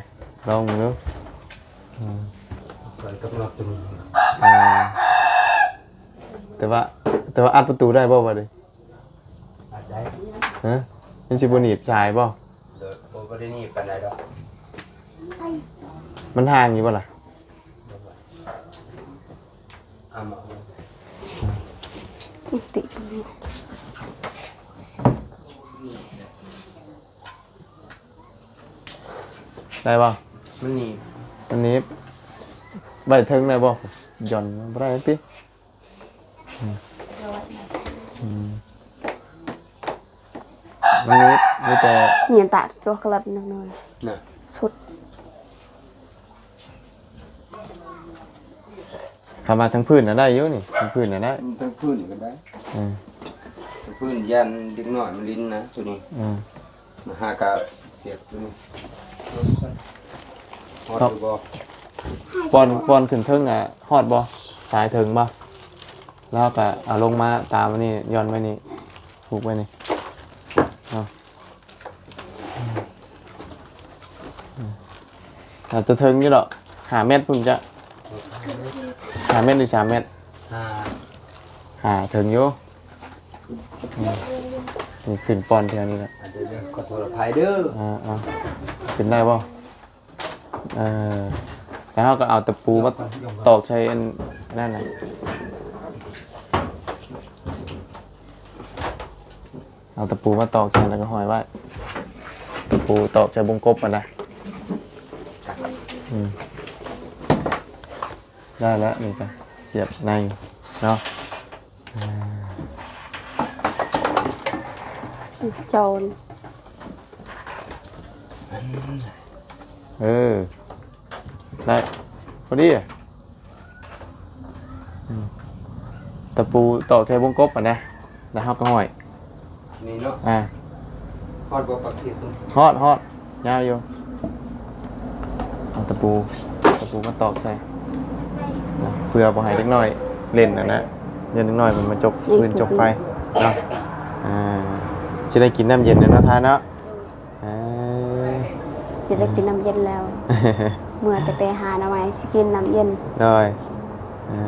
ລອງເບິ່ງດູ. ອືມ ໃສ່ກັບນັອດຕົວນີ້ ອາ ແຕ່ວ່າ ແຕ່ວ່າອັດປະຕູໄດ້ບໍ່ບາດນີ້? ອັດໄດ້. ຮະ? ມັນຊິບໍ່ໜີບສາຍບໍ່? ໂດຍ ບໍ່ ບໍ່ໄດ້ໜີບປານໃດດອກ. ມັນຫ່າງຢູ່ບໍ່ລະ? ເອົາມາ ຕິດ ໄດ້ບໍ່? ມັນໜີບ ມັນໜີບ. ໄວ້ເທິງໄດ້ບໍ່? ຢ່ອນບໍ່ໄດ້ຕິ. ອືມ ອືມ ມັນມີ ມີແຕ່ ນີ້ຕາຕົວກະລັດໜ້ອຍນະ ສຸດ. ຄຳວ່າທາງພື້ນນະໄດ້ຢູ່ນີ້ ທາງພື້ນນະໄດ້ ອືມ ທາງພື້ນກະໄດ້. ເອີ ທາງພື້ນຢ້ານເດັກນ້ອຍມັນຫຼິ້ນນະໂຕນີ້. ອືມ ມາຫາກະສຽບໂຕນີ້ ຮອດຢູ່ບໍ່? ປ່ອນ ປ່ອນຂຶ້ນເທິງນະ ຮອດບໍ່? ສາຍເຖິງບໍ່? ແລ້ວກະເອົາລົງມາຕາມອັນນີ້ ຢ່ອນໄວ້ນີ້ ຜູກໄວ້ນີ້ເນາະ. ອືມ ອືມ ອາດຈະເຖິງຢູ່ດອກ ຫ້າແມັດພຸ້ນຈະ ຫ້າແມັດຫຼືສາມແມັດ? ຫ້າ ຫ້າເຖິງຢູ່. ອືມ ຂຶ້ນປ່ອນແຖວນີ້ແຫຼະ. ອາ ຂໍໂທດອະໄພເດີ. ອາ ອາ ຂຶ້ນໄດ້ບໍ່? ເອີ ແລ້ວເຮົາກະເອົາຕະປູມາຕອກໃສ່ອັນນັ້ນນະ ເອົາຕະປູມາຕອກໃສ່ແລ້ວກະຫ້ອຍໄວ້ ຕະປູຕອກໃສ່ວົງກົບຫັ້ນນະ. ອືມ ໄດ້ແລ້ວ ນີ້ກະສຽບໃນເນາະ. ອືມ ໂຈນ ເອີ ໄດ້ ພໍດີ. ອືມ ຕະປູຕອກໃສ່ວົງກົບຫັ້ນນະ ແລ້ວເຮົາກະຫ້ອຍ ນີ້ເນາະ. ອາ ຮອດບໍ່ປາກເຊ? ຮອດ ຮອດ ຍາວຢູ່. ເອົາຕະປູ ຕະປູມາຕອກໃສ່ ເພື່ອບໍ່ໃຫ້ເດັກນ້ອຍຫຼິ້ນຫັ້ນນະ ຢ້ານເດັກນ້ອຍເພິ່ນມາຈົກຟືນຈົກໄຟເນາະ. ອາ ຊິໄດ້ກິນນ້ຳເຢັນແລ້ວເນາະ ທາເນາະ. ເອີ ຊິໄດ້ກິນນ້ຳເຢັນແລ້ວ ເມື່ອແຕ່ໄປຫາໜໍ່ໄມ້ຊິກິນນ້ຳເຢັນ. ໂດຍ ເອີ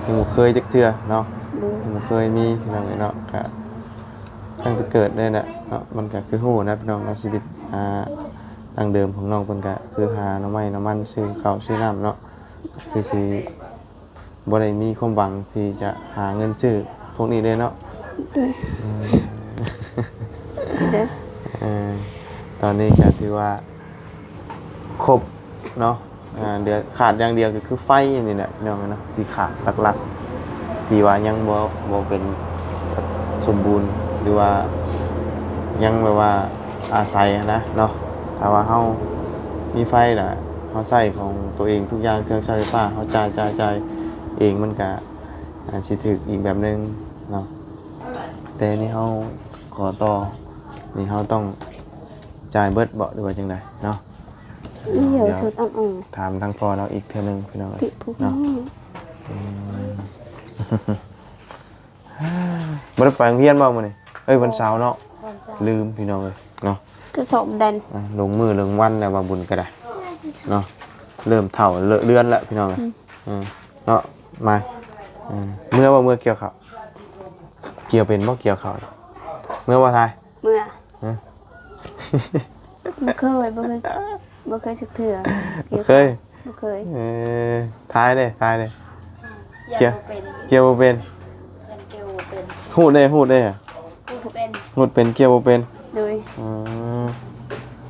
ຍັງບໍ່ເຄີຍຈັກເທື່ອເນາະ. ໂດຍ ຍັງບໍ່ເຄີຍມີພີ່ນ້ອງເອີຍເນາະ. ກະຕັ້ງແຕ່ເກີດເລີຍແຫຼະເນາະ ມັນກະຄືຮູ້ນະພີ່ນ້ອງເນາະ. ຊີວິດ ອາ ດັ້ງເດີມຂອງນ້ອງເພິ່ນກະຄືຫາໜໍ່ໄມ້ໜໍ່ມັນ ຊື້ເຂົ້າຊື້ນ້ຳເນາະ ຄືຊິ ບໍ່ໄດ້ມີຄວາມຫວັງທີ່ຈະຫາເງິນຊື້ພວກນີ້ເລີຍເນາະ. ໂດຍ ອືມ ຊິເດີ ເອີ ຕອນນີ້ກະຖືວ່າຄົບເນາະ. ອາ ເຫຼືອ ຂາດຢ່າງດຽວກະຄືໄຟນີ້ແຫຼະພີ່ນ້ອງເນາະ ທີ່ຂາດຫຼັກໆ ທີ່ວ່າຍັງບໍ່ ບໍ່ເປັນສົມບູນ ຫຼືວ່າຍັງແບບວ່າ ອາໄສຫັ້ນນະເນາະ. ຖ້າວ່າເຮົາມີໄຟລະ ເຮົາໃຊ້ຂອງໂຕເອງທຸກຢ່າງ ເຄື່ອງໃຊ້ໄຟຟ້າ ເຮົາຈ່າຍ ຈ່າຍ ຈ່າຍເອງ ມັນກະ ອາ ຊິຖືກອີກແບບໜຶ່ງເນາະ. ແຕ່ນີ້ເຮົາຂໍຕໍ່ ນີ້ເຮົາຕ້ອງຈ່າຍເບິດບໍ່ ຫຼືວ່າຈັ່ງໃດເນາະ? ດຽວ ດຽວ ສຸດອ່ອນໆ ຖາມທາງພໍ່ລາວອີກເທື່ອໜຶ່ງພີ່ນ້ອງເອີຍ ຕິ ເນາະ. ອືມ ບໍ່ໄດ້ໄປໂຮງຮຽນບໍ່ມື້ນີ້? ເອີຍ ວັນເສົາເນາະ. ລືມພີ່ນ້ອງເອີຍເນາະ ຈະສອບແດນ ອ່າ ລົງມື້ລົງວັນແລ້ວ ວ່າບຸນກໍໄດ້ເນາະ ເລີ່ມເຖົ້າເລີາະເລືອນແລ້ວພີ່ນ້ອງເອີຍ ອືມ ເອີ ເນາະ ມາ ເອີ ເມື່ອບໍ່ ເມື່ອກ່ຽວເຂົ້າ ກ່ຽວເປັນບໍ່ ກ່ຽວເຂົ້າ ເມື່ອບໍ່ ທາຍ? ເມື່ອ ຮະ? ບໍ່ເຄີຍ ບໍ່ເຄີຍ ບໍ່ເຄີຍຈັກເທື່ອ ບໍ່ເຄີຍ ບໍ່ເຄີຍ ເອີ ທາຍເດ້ ທາຍເດ້ ກ່ຽວບໍ່ເປັນ ກ່ຽວບໍ່ເປັນ ກ່ຽວບໍ່ເປັນ ຮູດເດ້ ຮູດເດ້ ຮູດເປັນ ກ່ຽວບໍ່ເປັນ ໂດຍ ອືມ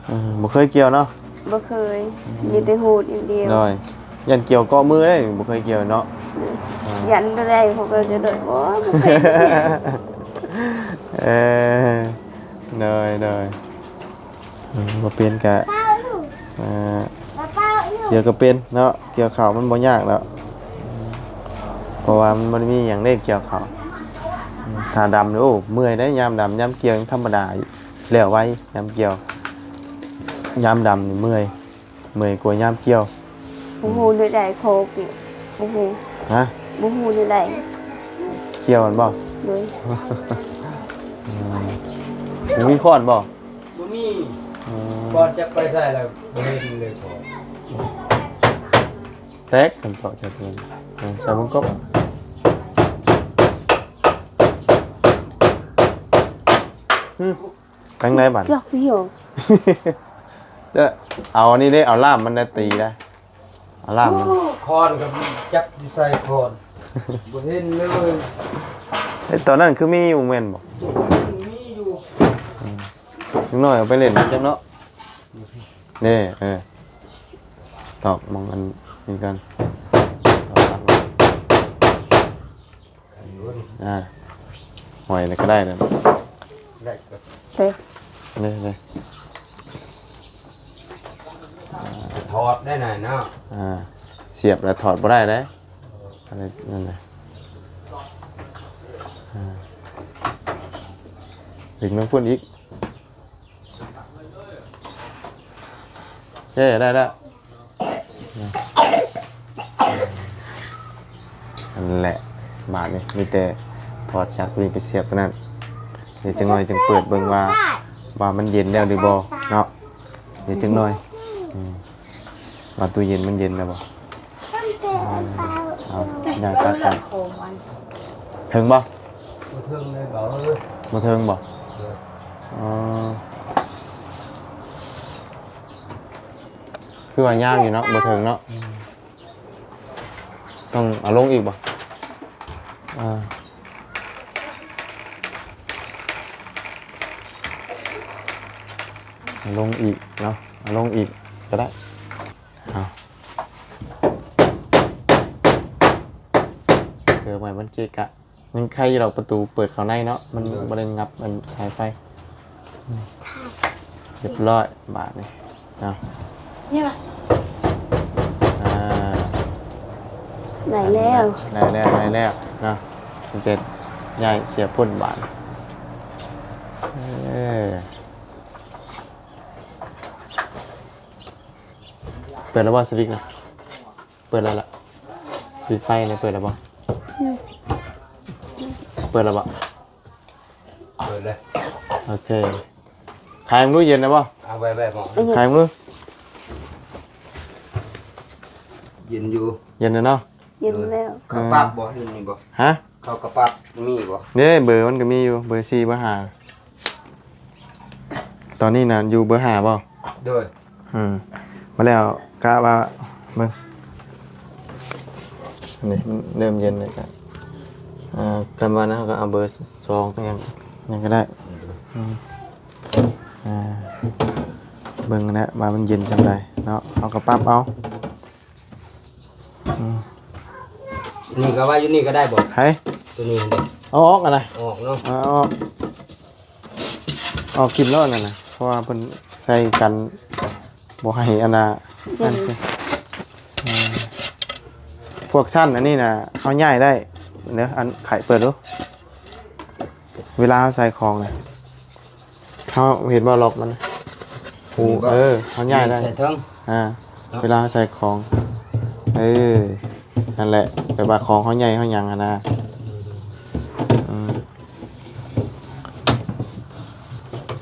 ອືມ ບໍ່ເຄີຍກ່ຽວເນາະ ບໍ່ເຄີຍ ອືມ ມີແຕ່ຮູດຢ່າງດຽວ ໂດຍ ຢ້ານກ່ຽວເກາະມືເດ້ ບໍ່ເຄີຍກ່ຽວເນາະ ໂດຍ ອ່າ ຢ້ານໂດນໄລ່ ເຂົາກໍຈະໂດດ ໂອ້ຍ ບໍ່ເປັນ ເອີ ໂດຍ ໂດຍ ອືມ ບໍ່ເປັນກະ ອ່າ ກ່ຽວກໍເປັນເນາະ ກ່ຽວເຂົ້າມັນບໍ່ຍາກດອກ ເພາະວ່າມັນບໍ່ໄດ້ມີຫຍັງເດ້ກ່ຽວເຂົ້າ ອືມ ຖ້າດຳນີ້ ໂອ້ ເມື່ອຍເດ້ ຍາມດຳ ຍາມກ່ຽວຍັງທຳມະດາຢູ່ ແລ້ວໄວ ຍາມກ່ຽວ ຍາມດຳນີ້ເມື່ອຍ ເມື່ອຍກວ່າຍາມກ່ຽວ ບໍ່ຮູ້ແນວໃດ ຂໍເກະ ບໍ່ຮູ້ ຮະ? ບໍ່ຮູ້ແນວໃດ ກ່ຽວມັນບໍ່? ໂດຍ ອືມ ບໍ່ມີຄ້ອນບໍ່? ບໍ່ມີ ອືມ ຄ້ອນຈັກໄປໃສແລ້ວ ບໍ່ເຫັນເລີຍພໍ່ ແຕກ ຄັນເຕາະຈັກເງິນ ເອີ ໃສ່ວົງກົບ ອືມ ທາງໃດບັດ ລັອກຢູ່ ຈະເອົາອັນນີ້ເດ້ ເອົາລ່າມມັນນະຕີໄດ້ ເອົາລ່າມມັນ ໂອ້ ຄ້ອນກໍຈັກຢູ່ໃສຄ້ອນ ບໍ່ເຫັນເລີຍ ເອີ ຕອນນັ້ນຄືມີຢູ່ແມ່ນບໍ່? ມີຢູ່ ອືມ ເດັກນ້ອຍເອົາໄປຫຼິ້ນນຳຈັກເນາະ ນີ້ ເອີ ຕອກໝ່ອງອັນນີ້ກ່ອນ ຕອກຫຼັກ ອ່າ ຫ້ອຍແລ້ວກໍໄດ້ແລ້ວ ໄດ້ ເດ້ ເດ້ ເດ້ ຖອດໄດ້ນະເນາະ ອ່າ ສຽບແລ້ວຖອດບໍ່ໄດ້ເດ້ ອັນນີ້ ນັ້ນນະ ອ່າ ດຶງເບິ່ງພຸ້ນອີກ ເອີ ໄດ້ແລ້ວ ນັ້ນແຫຼະ ບາດນີ້ມີແຕ່ຖອດຈາກນີ້ໄປສຽບຕົວນັ້ນ ດຽວຈັກໜ່ອຍຈຶ່ງເປີດເບິ່ງວ່າ ວ່າມັນເຢັນແລ້ວຫຼືບໍ່ເນາະ ດຽວຈັກໜ່ອຍ ອືມ ວ່າຕູ້ເຢັນມັນເຢັນແລ້ວບໍ່ ເອົາ ໄດ້ ຕັດກັນ ເຖິງບໍ່? ບໍ່ເຖິງເລີຍ ບໍ່ເອີຍ ບໍ່ເຖິງບໍ່? ເອີ ອໍ ຄືວ່າຍາວຢູ່ເນາະ ບໍ່ເຖິງເນາະ ອືມ ຕ້ອງເອົາລົງອີກບໍ່? ອ່າ ເອົາລົງອີກເນາະ ເອົາລົງອີກກໍໄດ້ ເອົາ ເກີບໄວ້ມັນເກະກະ ຍັງໄຄຢູ່ດອກ ປະຕູເປີດເຂົ້າໃນເນາະ ມັນ ໂດຍ ບໍ່ໄດ້ງັບອັນສາຍໄຟ ອືມ ຮຽບຮ້ອຍບາດນີ້ເນາະ ນີ້ລະ ອ່າ ໄດ້ແລ້ວ ໄດ້ແລ້ວ ໄດ້ແລ້ວເນາະ ມັນຈະຍ້າຍເສຍພົ້ນບາດ ເອີ ເປີດແລ້ວບໍ່ສະວິດນະ? ເປີດແລ້ວລະ ສະວິດໄຟນີ້ເປີດແລ້ວບໍ່? ຍັງ ເປີດແລ້ວບໍ່? ເປີດແລ້ວ ໂອເຄ ຄາຍມັນດູ ເຢັນແລ້ວບໍ່? ເອົາໄວ້ໆ ຄາຍມັນດູ ເຢັນຢູ່ ເຢັນແລ້ວເນາະ ເຢັນແລ້ວ ເຂົາປັບບໍ່? ຢູ່ນີ້ບໍ່? ຮະ? ເຂົາກໍປັບມີບໍ່? ເດ້ ເບີມັນກໍມີຢູ່ ເບີສີ່ ເບີຫ້າ ຕອນນີ້ນະຢູ່ເບີຫ້າບໍ່? ໂດຍ ອືມ ມາແລ້ວກະວ່າເບິ່ງ ອັນນີ້ມັນເລີ່ມເຢັນແລ້ວກະ ອ່າ ຄັນວ່ານັ້ນເຮົາກໍເອົາເບີສອງຫຍັງ ຫຍັງກໍໄດ້ ອືມ ອ່າ ເບິ່ງຫັ້ນແຫຼະວ່າມັນເຢັນສ່ຳໃດເນາະ ເຮົາກໍປັບເອົາ ອືມ ນີ້ກໍໄວ້ຢູ່ນີ້ກໍໄດ້ບໍ່? ໃຜ? ຕົວນີ້ ເອົາອອກຫັ້ນນະ ອອກເນາະ ເອົາອອກ ເອົາຖິ້ມໂລດນັ້ນນະ ເພາະວ່າເພິ່ນໃສ່ກັນບໍ່ໃຫ້ອັນນ່າ ເຢັນ ນັ້ນຊິ ເອີ ພວກຊັ້ນອັນນີ້ນະ ເຮົາຍ້າຍໄດ້ເດີ ອັນໄຂເປີດດູ ເວລາເຮົາໃສ່ຂອງນະ ເຮົາເຫັນບໍ່ ລັອກມັນ ໂອ້ ນີ້ບໍ່ ເອີ ເຮົາຍ້າຍໄດ້ ໃສ່ເທິງ ອ່າ ເນາະ ເວລາເຮົາໃສ່ຂອງ ເອີ ນັ້ນແຫຼະ ແບບວ່າຂອງເຮົາໃຫຍ່ເຮົາຫຍັງຫັ້ນນະ ອືມ ອືມ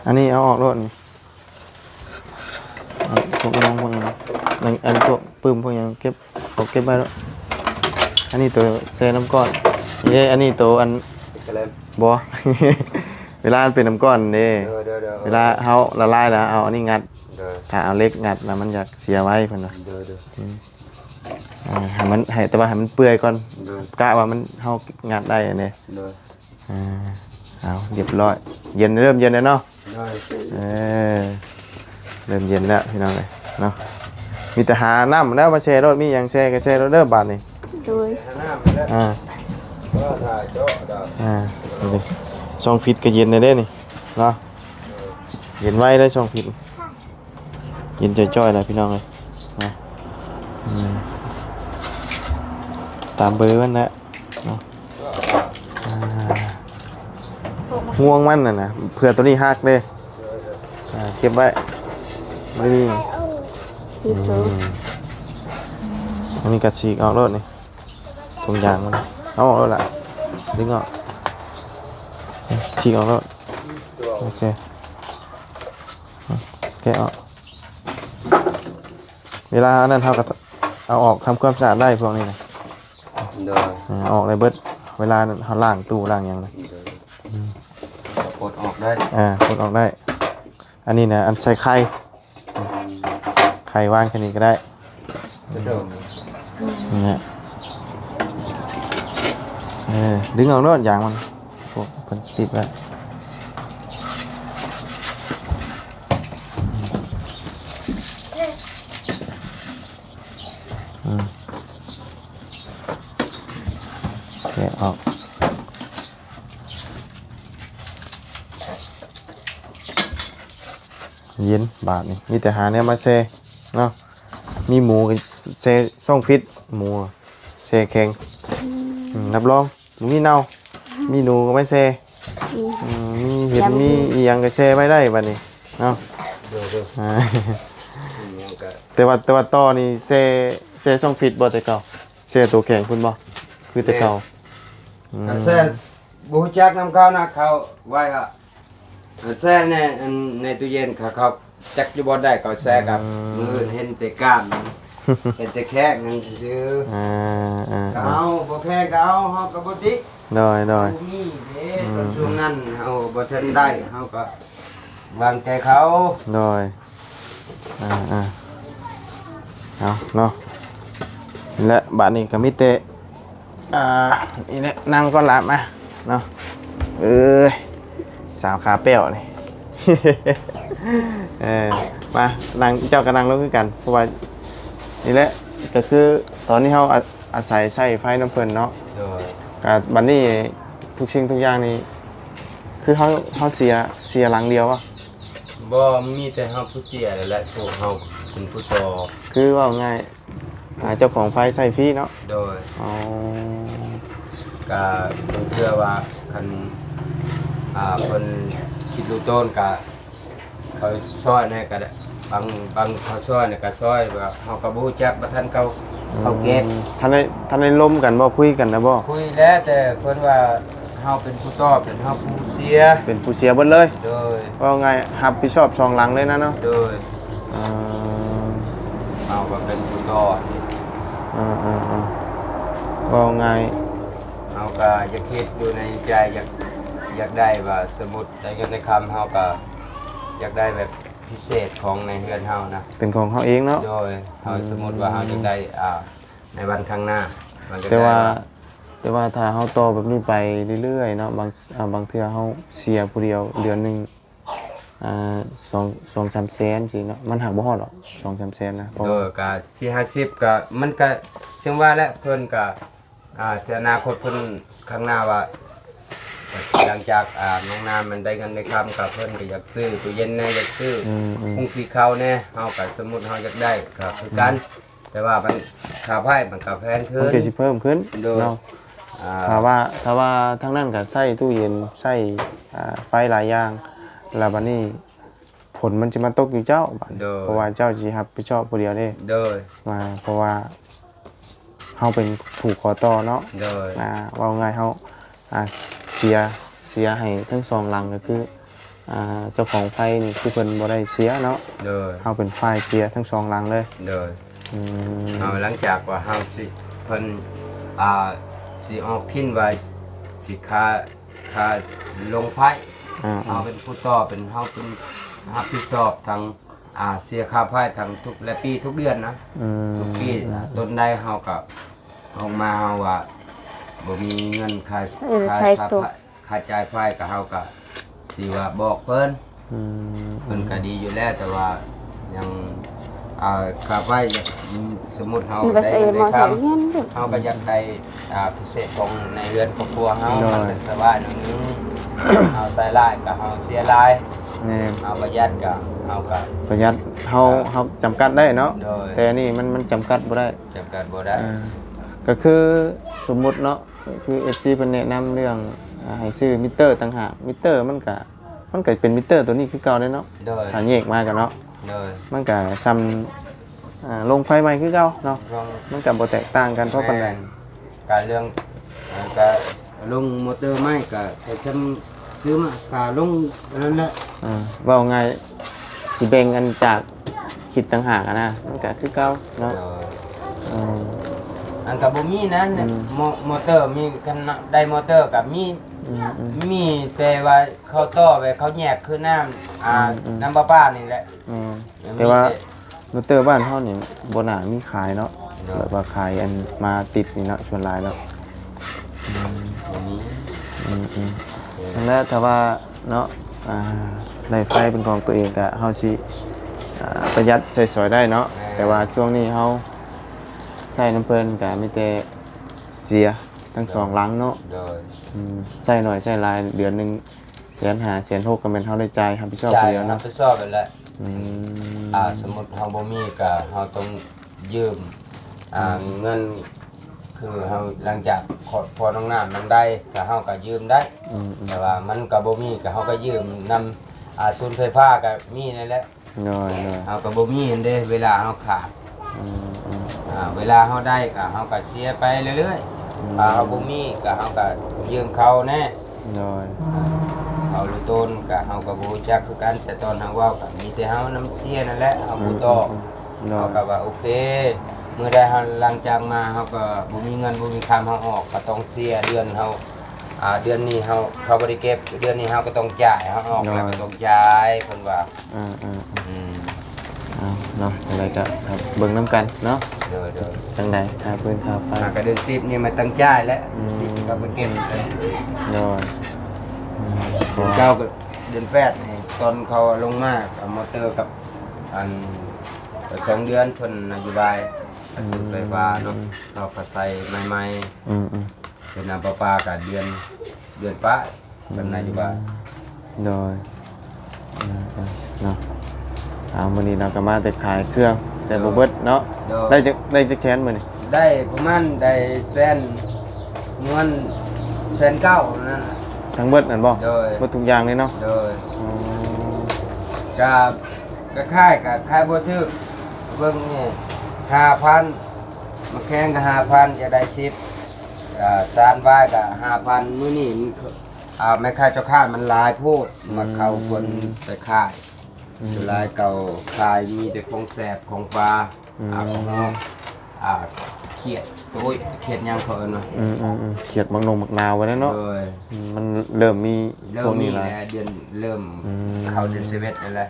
ອັນນີ້ເອົາອອກໂລດນີ້ ອັນພວກນ້ອງພວກຫຍັງ ອັນ ອັນພວກປຶ້ມພວກຫຍັງເກັບ ເອົາເກັບໄວ້ໂລດ. ອັນນີ້ໂຕແຊ່ນ້ຳກ້ອນນີ້ເດ້ ອັນນີ້ໂຕອັນ ເປັນກະແລັມ ບໍ່ ເວລາມັນເປັນນ້ຳກ້ອນເດ້ ໂດຍໆໆ ເວລາເຮົາລະລາຍແລ້ວເອົາອັນນີ້ງັດ ໂດຍ ຖ້າເອົາເຫຼັກງັດແລ້ວມັນຢາກເສຍໄວເພິ່ນວ່າ ໂດຍໆ ອືມ ອ່າ ໃຫ້ມັນ ໃຫ້ ແຕ່ວ່າໃຫ້ມັນເປື່ອຍກ່ອນ ໂດຍ ກະວ່າມັນ ເຮົາງັດໄດ້ອັນນີ້ ໂດຍ ອ່າ ເອົາ ຮຽບຮ້ອຍ ເຢັນ ເລີ່ມເຢັນແລ້ວເນາະ ໂດຍ ເອີ ເລີ່ມເຢັນແລ້ວພີ່ນ້ອງເອີຍເນາະ ມີແຕ່ຫານ້ຳແລ້ວມາແຊ່ໂລດ ມີຫຍັງແຊ່ກໍແຊ່ໂລດເດີບາດນີ້ ໂດຍ ຫານ້ຳແລ້ວ ອ່າ ກໍຖ້າເຈາະກໍ ອ່າ ນີ້ ຊ່ອງຟິດກໍເຢັນແລ້ວເດ້ນີ້ເນາະ ເຢັນໄວເດ້ຊ່ອງຟິດ ເຢັນຈ່ອຍໆ ນະພີ່ນ້ອງເອີຍ ນະ ອືມ ຕາມເບີມັນແຫຼະເນາະ ອ່າ ຫ່ວງມັນນະນະ ເຜື່ອໂຕນີ້ຫັກເດ້ ອ່າ ເກັບໄວ້ ບໍ່ມີ ອືມ ອັນນີ້ກໍສີກອອກໂລດນີ້ ຖົງຢາງມັນ ເອົາອອກໂລດລະ ດຶງອອກ ສີກອອກໂລດ ໂອເຄ ແກະອອກ ເວລາອັນນັ້ນເຮົາກໍເອົາອອກ ທຳຄວາມສະອາດໄດ້ພວກນີ້ນະ ໂດຍ ເອົາອອກໄດ້ເບິດ ເວລາເຮົາລ້າງຕູ້ລ້າງຫຍັງນະ ໂດຍ ອືມ ປົດອອກໄດ້ ເອີ ປົດອອກໄດ້ ອັນນີ້ນະ ອັນໃສ່ໄຂ່ ອືມ ໄຂ່ວາງແຄ່ນີ້ກໍໄດ້ ໂດຍ ນີ້ນະ ເອີ ດຶງອອກໂລດຢາງມັນ ພວກເພິ່ນຕິດໄວ້ ອືມ ແກະອອກ ເຢັນບາດນີ້ ມີແຕ່ຫາແນວມາແຊ່ເນາະ ມີໝູກໍແຊ່ຊ່ອງຟິດ ໝູແຊ່ແຂງ ອືມ ອືມ ຮັບຮອງ ບໍ່ມີເນົ່າ ມີໜູກໍໄປແຊ່ ອືມ ອືມ ມີເຫັດ ມີອີ່ຫຍັງກໍແຊ່ໄວ້ໄດ້ບາດນີ້ເນາະ ໂດຍໆ ອ່າ ອີ່ຫຍັງກໍ ແຕ່ວ່າ ແຕ່ວ່າຕໍ່ນີ້ແຊ່ ແຊ່ຊ່ອງຟິດບໍ່ແຕ່ເກົ່າ ແຊ່ໂຕແຂງພຸ້ນບໍ່ ຄືແຕ່ເກົ່າ ແມ່ນ ອືມ ກໍແຊ່ ບໍ່ຮູ້ຈັກນຳເຂົານະ ເຂົາໄວ້ວ່າ ແຊ່ໃນ ອັນ ໃນຕູ້ເຢັນ ເຂົາ ເຂົາຈັກຢູ່ບ່ອນໃດ ເຂົາແຊ່ກັບ ອືມ ມື້ອື່ນເຫັນແຕ່ກ້າມ ເຫັນແຕ່ແຂງນັ້ນຊື່ໆ ອ່າ ອ່າ ກໍເອົາ ບໍ່ແຂງກໍເອົາ ເຮົາກໍບໍ່ຕິ ໂດຍ ໂດຍ ບໍ່ມີເດ້ ອືມ ຕອນຊ່ວງນັ້ນເຮົາບໍ່ທັນໄດ້ ເຮົາກໍວາງໃຈເຂົາ ໂດຍ ອ່າ ອ່າ ເອົາເນາະ ແລະ ບາດນີ້ກໍມີແຕ່ ອ່າ ນີ້ແຫຼະ ນັ່ງກ່ອນລະ ມາເນາະ ເອີຍ ສາວຂາແປ້ວນີ້ ເອີ ມາ ນັ່ງ ເຈົ້າກໍນັ່ງລົງຄືກັນ ເພາະວ່າ ນີ້ແຫຼະ ກໍຄືຕອນນີ້ເຮົາອາ ອາໄສໃຊ້ໄຟນຳເພິ່ນເນາະ ໂດຍ ກໍບັດນີ້ທຸກສິ່ງທຸກຢ່າງນີ້ ຄືເຮົາ ເຮົາເສຍ ເສຍຫຼັງດຽວບໍ່? ບໍ່ ມີແຕ່ເຮົາຜູ້ເສຍແຫຼະ ພວກເຮົາເປັນຜູ້ຕໍ່ ຄືເວົ້າງ່າຍ ອ່າ ເຈົ້າຂອງໄຟໃຊ້ຟຣີເນາະ ໂດຍ ອໍ ກະເພື່ອວ່າຄັນ ອ່າ ເພິ່ນຄິດຮູ້ຕົ້ນກະເຂົາຊ່ອຍແດ່ກະໄດ້ ບາງ ບາງເຂົາຊ່ອຍແດ່ກະຊ່ອຍ ວ່າເຮົາກະບໍ່ຮູ້ຈັກ ບໍ່ທັນເຂົາ ອືມ ເຂົາເກັບ ທັນໄດ້ ທັນໄດ້ລົມກັນບໍ່ ຄຸຍກັນນະບໍ່? ຄຸຍແລ້ວ ແຕ່ເພິ່ນວ່າ ເຮົາເປັນຜູ້ຕອບ ເປັນເຮົາຜູ້ເສຍ ເປັນຜູ້ເສຍເບິດເລີຍ ໂດຍ ເວົ້າງ່າຍຮັບຜິດຊອບສອງຫຼັງເລີຍນະເນາະ ໂດຍ ເອີ ເຮົາກໍເປັນຜູ້ຕອບ ເອີໆໆ ເວົ້າງ່າຍ ເຮົາກໍຢາກຄິດຢູ່ໃນໃຈ ຢາກ ຢາກໄດ້ວ່າ ສົມມຸດໄດ້ເງິນໄດ້ຄຳ ເຮົາກໍຢາກໄດ້ແບບພິເສດຂອງໃນເຮືອນເຮົານະ ເປັນຂອງເຮົາເອງເນາະ ໂດຍ ເຮົາ ອືມ ສົມມຸດວ່າເຮົາຢາກໄດ້ ອ່າ ໃນວັນຂ້າງໜ້າ ເຮົາຢາກ ແຕ່ວ່າ ໄດ້ວ່າ ແຕ່ວ່າຖ້າເຮົາຕໍ່ແບບນີ້ໄປເລື້ອຍໆເນາະ ບາງ ອ່າ ບາງເທື່ອເຮົາເສຍຜູ້ດຽວເດືອນໜຶ່ງ ອ່າ ສອງ ສອງສາມແສນຊີ້ເນາະ ມັນຫາກບໍ່ຮອດດອກ ສອງສາມແສນນະ ເພາະ ໂດຍ ກະສີ່ຫ້າສິບ ກະ ມັນກະ ຈັ່ງວ່າແຫຼະ ເພິ່ນກະ ອ່າ ແຕ່ອະນາຄົດເພິ່ນຂ້າງໜ້າວ່າ ຫຼັງຈາກ ອ່າ ນ້ອງນ້ຳມັນໄດ້ເງິນໄດ້ຄຳ ກະເພິ່ນກະຢາກຊື້ຕູ້ເຢັນແດ່ ຢາກຊື້ ອືມໆ ໂຮງສີເຂົ້າແດ່ ເຮົາກະ ສົມມຸດເຮົາຢາກໄດ້ ກະຄືກັນ ອືມ ແຕ່ວ່າມັນ ຄ່າໄຟມັນກໍແພງຂຶ້ນ ມັນກໍຊິເພີ່ມຂຶ້ນ ໂດຍ ເນາະ ອ່າ ຖ້າວ່າ ຖ້າວ່າທາງນັ້ນກໍໃຊ້ຕູ້ເຢັນ ໃຊ້ ອ່າ ໄຟຫຼາຍຢ່າງ ແລ້ວບັດນີ້ຝົນມັນຊິມາຕົກຢູ່ເຈົ້າ ໂດຍ ເພາະວ່າເຈົ້າຊິຮັບຜິດຊອບຜູ້ດຽວເດ້ ໂດຍ ອ່າ ເພາະວ່າເຮົາເປັນຜູ້ຂໍຕໍ່ເນາະ ໂດຍ ອ່າ ເວົ້າງ່າຍເຮົາ ອ່າ ເສຍ ເສຍໃຫ້ທັງສອງຫຼັງ ກໍຄື ອ່າ ເຈົ້າຂອງໄຟນີ້ຄືເພິ່ນບໍ່ໄດ້ເສຍເນາະ. ໂດຍ. ເຮົາເປັນຝ່າຍເສຍທັງສອງຫຼັງເລີຍ. ໂດຍ. ອືມ. ເຮົາຫຼັງຈາກວ່າເຮົາຊິ ເພິ່ນ ອ່າ ຊິອອກທິນວ່າຊິຄ່າ ຄ່າລົງໄຟ. ອ່າໆ. ເຮົາເປັນຜູ້ຕໍ່ ເປັນ ເຮົາເປັນຮັບຜິດຊອບທັງ ອ່າ ເສຍຄ່າໄຟທັງທຸກ ແລະ ປີທຸກເດືອນນະ. ອືມ. ທຸກປີ ອືມໆ. ຕົນໃດເຮົາກໍອອກມາ ເຮົາວ່າບໍ່ມີເງິນຄ່າ ເອີ ຄ່າ ໃຊ້ໂຕ ຄ່າໄຟ ຄ່າຈ່າຍໄຟ ກໍເຮົາກໍຊິວ່າບອກເພິ່ນ. ອືມ. ເພິ່ນກໍດີຢູ່ແລ້ວ ແຕ່ວ່າຍັງ ອ່າ ຄ່າໄຟ ສົມມຸດເຮົາໄດ້ເງິນໄດ້ຄຳ ເຮົາກໍຢາກໄດ້ ອ່າ ພິເສດຂອງໃນເຮືອນຄອບຄົວເຮົາ. ໂດຍ. ມັນກໍສະບາຍໜ້ອຍໜຶ່ງ ເຮົາໃຊ້ຫຼາຍກໍເຮົາເສຍຫຼາຍ. ແມ່ນ. ເຮົາປະຢັດກໍເຮົາກໍປະຢັດ ເຮົາ ເຮົາຈຳກັດໄດ້ເນາະ. ໂດຍ. ແຕ່ນີ້ມັນ ມັນຈຳກັດບໍ່ໄດ້ ຈຳກັດບໍ່ໄດ້. ເອີ ກໍຄືສົມມຸດເນາະ ຄືເອັຟຊີເພິ່ນແນະນຳເລື່ອງ ອ່າ ໃຫ້ຊື້ມິເຕີຕ່າງຫາກ ມິເຕີມັນກະ ມັນກະເປັນມິເຕີຕົວນີ້ຄືເກົ່າເດ້ເນາະ. ໂດຍ. ຖ້າແຍກມາກັນເນາະ. ໂດຍ. ມັນກະສ່ຳ ອ່າ ລົງໄຟໃໝ່ຄືເກົ່າເນາະ. ລົງ ມັນກະບໍ່ແຕກຕ່າງກັນເທົ່າປານໃດ. ແມ່ນ. ກະເລື່ອງ ອ່າ ກະລົງມໍເຕີໃໝ່ກະ ກະສ່ຳຊື້ມາກະລົງອັນນັ້ນແຫຼະ. ອ່າ ເວົ້າງ່າຍ ຊິແບ່ງອັນຈາກຄິດຕ່າງຫາກຫັ້ນນະ ມັນກະຄືເກົ່າເນາະ. ໂດຍ. ອືມ. ອັນກະບໍ່ມີນັ້ນ ອືມ ມໍ ມໍເຕີມີ ຄັນໄດ້ມໍເຕີກະມີ. ອືມໆ. ມີແຕ່ວ່າເຂົາຕໍ່ໄວ້ ເຂົາແຍກຄືນ້ຳ ອ່າ ອືມໆ ນ້ຳປະປານີ້ແຫຼະ. ແມ່ນ. ແຕ່ວ່າ ມີແຕ່ ມໍເຕີບ້ານເຮົານີ້ບໍ່ໜ້າມີຂາຍເນາະ. ໂດຍ. ແບບວ່າຂາຍອັນມາຕິດນີ້ເນາະ ສ່ວນຫຼາຍເນາະ. ອືມ ບໍ່ມີ. ອືມໆ. ໂດຍ. ຊັ້ນແຫຼະ ຖ້າວ່າເນາະ ອ່າ ໄດ້ໄຟເປັນຂອງຕົວເອງກະເຮົາຊິ ອ່າ ປະຢັດໃຊ້ສອຍໄດ້ເນາະ. ແມ່ນ. ແຕ່ວ່າຊ່ວງນີ້ເຮົາໃຊ້ນຳເພິ່ນກະມີແຕ່ເສຍທັງສອງຫຼັງເນາະ. ໂດຍ. ອືມ ໃຊ້ໜ້ອຍໃຊ້ຫຼາຍ ເດືອນໜຶ່ງ ແສນຫ້າ ແສນຫົກ ກໍແມ່ນເຮົາໄດ້ຈ່າຍຮັບຜິດຊອບຜູ້ດຽວເນາະ. ຮັບຜິດຊອບນັ້ນແຫຼະ. ອືມ. ອ່າ ສົມມຸດເຮົາບໍ່ມີກໍເຮົາຕ້ອງຢືມ ອ່າ ອືມ ເງິນ ຄືເຮົາຫຼັງຈາກພໍ່ນ້ອງນ້ຳນັ້ນໄດ້ ກໍເຮົາກໍຢືມໄດ້. ອືມໆ. ແຕ່ວ່າມັນກໍບໍ່ມີ ກໍເຮົາກໍຢືມນຳ ອ່າ ສູນໄຟຟ້າກໍມີນັ້ນແຫຼະ. ໂດຍໆ. ເຮົາກໍບໍ່ມີຫັ້ນເດ້ ເວລາເຮົາຂາດ. ອືມໆ. ອ່າ ເວລາເຮົາໄດ້ກໍເຮົາກໍເສຍໄປເລື້ອຍໆ. ອືມ. ຖ້າເຮົາບໍ່ມີກໍເຮົາກໍຢືມເຂົາແດ່. ໂດຍ. ເຂົາຫຼືຕົນກໍເຮົາກໍບໍ່ຮູ້ຈັກຄືກັນ ແຕ່ຕອນເຮົາເວົ້າກໍມີແຕ່ເຮົານຳເສຍນັ້ນແຫຼະ ເຮົາຜູ້ຕອບ. ອືມໆ. ໂດຍ. ເຮົາກໍວ່າໂອເຄ ມື້ໃດເຮົາຫຼັງຈາກມາ ເຮົາກໍບໍ່ມີເງິນບໍ່ມີຄຳ ເຮົາອອກກໍຕ້ອງເສຍ ເດືອນເຮົາ ອ່າ ເດືອນນີ້ເຮົາ ເຂົາບໍ່ໄດ້ເກັບ ເດືອນນີ້ເຮົາກໍຕ້ອງຈ່າຍ ເຮົາອອກແລ້ວກໍຕ້ອງຈ່າຍ ເພິ່ນວ່າ. ອ່າໆໆ ອືມ ເອົາເນາະ ຈັ່ງໃດກໍເບິ່ງນຳກັນເນາະ. ໂດຍໆ. ຈັ່ງໃດ ຄ່າຟືນຄ່າໄຟ ອ່າ ກໍເດືອນສິບນີ້ມາຕັ້ງຈ່າຍແລ້ວ. ອືມ. ສິບກໍໄປເກັບ. ໂດຍ. ອືມ. ເດືອນເກົ້າກໍເດືອນແປດນີ້ ຕອນເຂົາລົງມາ ກໍມໍເຕີກັບ ອັນ ສອງເດືອນ ເພິ່ນນະໂຍບາຍ ອືມ ໄຟຟ້າເນາະ ເຂົາກໍໃສ່ໃໝ່ໆ. ອືມໆ. ເປັນນ້ຳປະປາກໍເດືອນ ເດືອນປາຍ ເປັນນະໂຍບາຍ. ໂດຍ. ເອີໆ ເນາະ ເອົາ ມື້ນີ້ເນາະ ກໍມາແຕ່ຂາຍເຄື່ອງ ແຕ່ ໂດຍ ບໍ່ເບິດເນາະ. ໂດຍ. ໄດ້ຈັກ ໄດ້ຈັກແສນມື້ນີ້? ໄດ້ປະມານ ໄດ້ແສນ ປະມານແສນເກົ້ານັ້ນແຫຼະ ທັງເບິດນັ້ນບໍ່? ໂດຍ. ເບິດທຸກຢ່າງເລີຍເນາະ? ໂດຍ. ອືມ. ກໍ ກໍຂາຍ ກໍຂາຍບໍ່ຖືກ ເບິ່ງນີ້ ຫ້າພັນ ໝາກແຂ້ງກໍຫ້າພັນ ຈະໄດ້ສິບ ອ່າ ຊານບາດກໍຫ້າພັນ. ມື້ນີ້ມັນ ອ່າ ແມ່ຄ້າເຈົ້າຄ້າມັນຫຼາຍໂພດ ອືມ ມາເຂົ້າຄົນໄປຂາຍ. ອືມ. ສ່ວນຫຼາຍເຂົາຂາຍມີແຕ່ຂອງແຊບຂອງປາ. ອືມ. ອ່າ ຂອງ ອ່າ ຂຽດ ໂອ້ຍ ຂຽດຫຍັງເຂົາເອີ້ນວ່າ ອືມໆໆ ຂຽດໝາກນົງໝາກນາວໄວ້ແລ້ວເນາະ. ໂດຍ. ອືມ ມັນເລີ່ມມີ ເລີ່ມມີພວກນີ້ລະ ແລະ ເດືອນເລີ່ມ ອືມ ເຂົ້າເດືອນສິບເອັດນັ້ນແຫຼະ.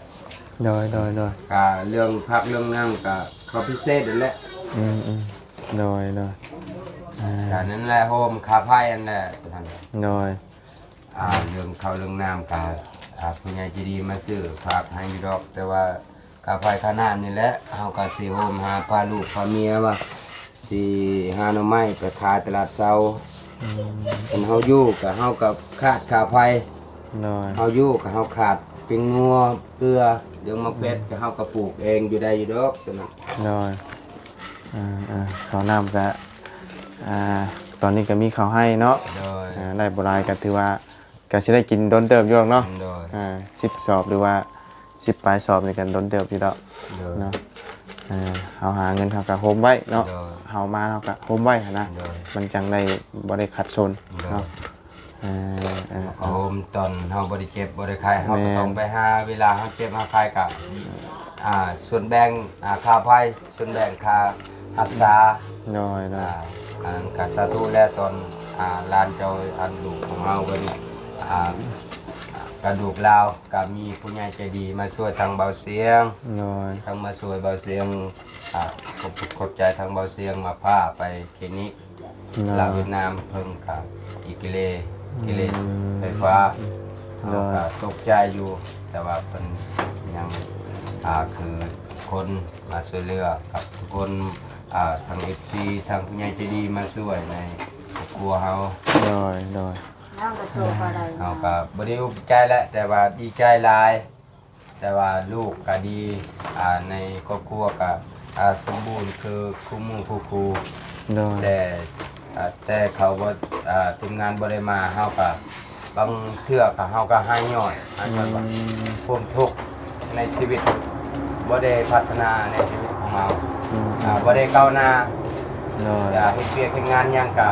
ໂດຍໆໆ. ກະເລື່ອງຜັກເລື່ອງຫຍັງກະເຂົາພິເສດນັ້ນແຫຼະ. ອືມໆ ໂດຍໆ. ອ່າ ກະນັ້ນແຫຼະ ໂຮມຄ່າໄຟຫັ້ນແຫຼະ. ໂດຍ. ອ່າ ເລື່ອງເຂົ້າເລື່ອງນ້ຳກະ ອ່າ ຜູ້ໃຫຍ່ໃຈດີມາຊື້ຝາກໃຫ້ຢູ່ດອກ ແຕ່ວ່າຄ່າໄຟຄ່ານ້ຳນີ້ແຫຼະ ເຮົາກະຊິໂຮມຫາພາລູກພາເມຍວ່າ ຊິຫາໜໍ່ໄມ້ໄປຂາຍຕະຫຼາດເຊົ້າ. ອືມ. ຄັນເຮົາຢູ່ກະເຮົາກະຂາດຄ່າໄຟ. ໂດຍ. ເຮົາຢູ່ກະເຮົາຂາດເປັນງົວເກືອ ເລື່ອງໝາກເຜັດ ອືມ ກະເຮົາກະປູກເອງຢູ່ໄດ້ຢູ່ດອກຕົວນັ້ນ. ໂດຍ. ອ່າໆ ເຂົ້ານ້ຳກະ ອ່າ ຕອນນີ້ກະມີເຂົ້າໄຮ່ເນາະ. ໂດຍ. ອ່າ ໄດ້ບໍ່ຫຼາຍກະຖືວ່າ ກະຊິໄດ້ກິນດົນເຕີບຢູ່ດອກເນາະ. ໂດຍ. ອ່າ ສິບສອບ ຫຼືວ່າ ສິບປາຍສອບນີ້ກໍດົນເຕີບຢູ່ດອກ. ໂດຍ. ເນາະ ເອີ ເຮົາຫາເງິນເຮົາກໍໂຮມໄວ້ເນາະ. ໂດຍ. ເຮົາມາເຮົາກໍໂຮມໄວ້ຫັ້ນນະ. ໂດຍ. ມັນຈັ່ງໄດ້ ບໍ່ໄດ້ຂັດສົນ. ໂດຍ. ເນາະ. ອ່າ ອ່າ ໂຮມຕອນເຮົາບໍ່ໄດ້ເຈັບບໍ່ໄດ້ໄຂ້ ເຮົາກໍຕ້ອງໄປຫາ ເວລາເຮົາເຈັບເຮົາໄຂ້ກໍ ອ່າ ສ່ວນແບ່ງ ອ່າ ຄ່າໄຟ ສ່ວນແບ່ງຄ່າຮັກສາ ໂດຍ ອ່າ ອັນນັ້ນກໍສາທຸແລ້ວ ຕອນ ອ່າ ຫຼານເຈົ້າ ອັນລູກຂອງເຮົາເພິ່ນ ອ່າ ກະດູກລາວ ກໍມີຜູ້ໃຫຍ່ໃຈດີມາຊ່ວຍທາງເບົາສຽງ ໂດຍ ທາງມາຊ່ວຍເບົາສຽງ ອ່າ ຂອບ ຂອບໃຈທາງເບົາສຽງ ມາພາໄປຄລີນິກ ໂດຍ ລາວຫວຽດນາມ ເພິ່ນກໍອີກເກເລ ເກເລ ອືມ ໄຟຟ້າ ໂດຍ ເຮົາກໍຕົກໃຈຢູ່ ແຕ່ວ່າເພິ່ນຍັງ ອ່າ ຄືຄົນມາຊ່ວຍເຫຼືອກັບທຸກຄົນ ອ່າ ທາງເອັຟຊີ ທາງຜູ້ໃຫຍ່ໃຈດີມາຊ່ວຍໃນຄອບຄົວເຮົາ ໂດຍ ໂດຍ ເຮົາກໍບໍ່ໄດ້ອຸກໃຈແຫຼະ ແຕ່ວ່າດີໃຈຫຼາຍ ແຕ່ວ່າລູກກໍດີ ອ່າ ໃນຄອບຄົວກໍ ອ່າ ສົມບູນຄືຄູ່ໝູ່ຄູ່ຄູ່ ໂດຍ ແຕ່ ອ່າ ແຕ່ເຂົາບໍ່ ອ່າ ທີມງານບໍ່ໄດ້ມາ ເຮົາກໍ ບາງເທື່ອກໍເຮົາກໍຫາຍຍ້ອຍ ຫາຍຍ້ອຍວ່າ ອືມ ຄວາມທຸກໃນຊີວິດ ບໍ່ໄດ້ພັດທະນາໃນຊີວິດຂອງເຮົາ ອືມ ອ່າ ບໍ່ໄດ້ກ້າວໜ້າ ໂດຍ ອ່າ ເຮັດວຽກເຮັດງານຫຍັງກໍ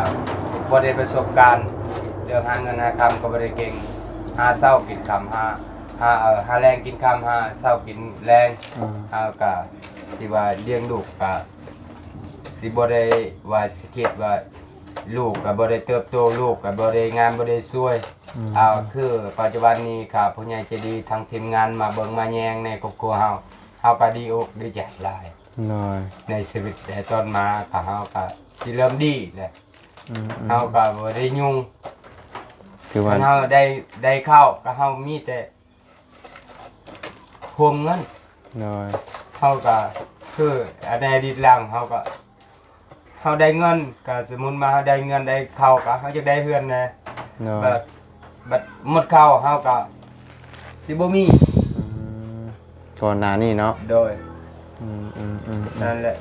ບໍ່ໄດ້ປະສົບການ ເລື່ອງຫາເງິນຫາຄຳກໍບໍ່ໄດ້ເກັ່ງ ຫາເຊົ້າກິນຄ່ຳ ຫາ ຫາ ເອີ ຫາແລງກິນຄ່ຳ ຫາເຊົ້າກິນແລງ ອືມ ເຮົາກໍຊິວ່າລ້ຽງລູກກໍຊິບໍ່ໄດ້ວ່າ ຊິຄິດວ່າ ລູກກໍບໍ່ໄດ້ເຕີບໂຕ ລູກກໍບໍ່ໄດ້ງາມ ບໍ່ໄດ້ສວຍ ອືມ ເອົາ ຄືປັດຈຸບັນນີ້ ຂ້າຜູ້ໃຫຍ່ໃຈດີ ທາງທີມງານມາເບິ່ງມາແຍງໃນຄອບຄົວເຮົາ ເຮົາກໍດີອົກດີໃຈຫຼາຍ ໂດຍ ໃນຊີວິດແຕ່ຕອນມາ ກໍເຮົາກໍຊິເລີ່ມດີແຫຼະ ອືມໆ ເຮົາກໍບໍ່ໄດ້ຫຍຸ້ງ ຄືວ່າ ຄັນເຮົາໄດ້ ໄດ້ເຂົ້າ ກໍເຮົາມີແຕ່ ໂຮມເງິນ ໂດຍ ເຮົາກໍຄືໃນອະດີດຫຼັງເຮົາກໍ ເຮົາໄດ້ເງິນ ກໍສົມມຸດວ່າເຮົາໄດ້ເງິນໄດ້ເຂົ້າ ກໍເຮົາຢາກໄດ້ເຮືອນແດ່ ໂດຍ ບັດ ບັດໝົດເຂົ້າເຮົາກໍຊິບໍ່ມີ ອືມ ກ່ອນໜ້ານີ້ເນາະ ໂດຍ ອືມໆໆໆ ນັ້ນແຫຼະ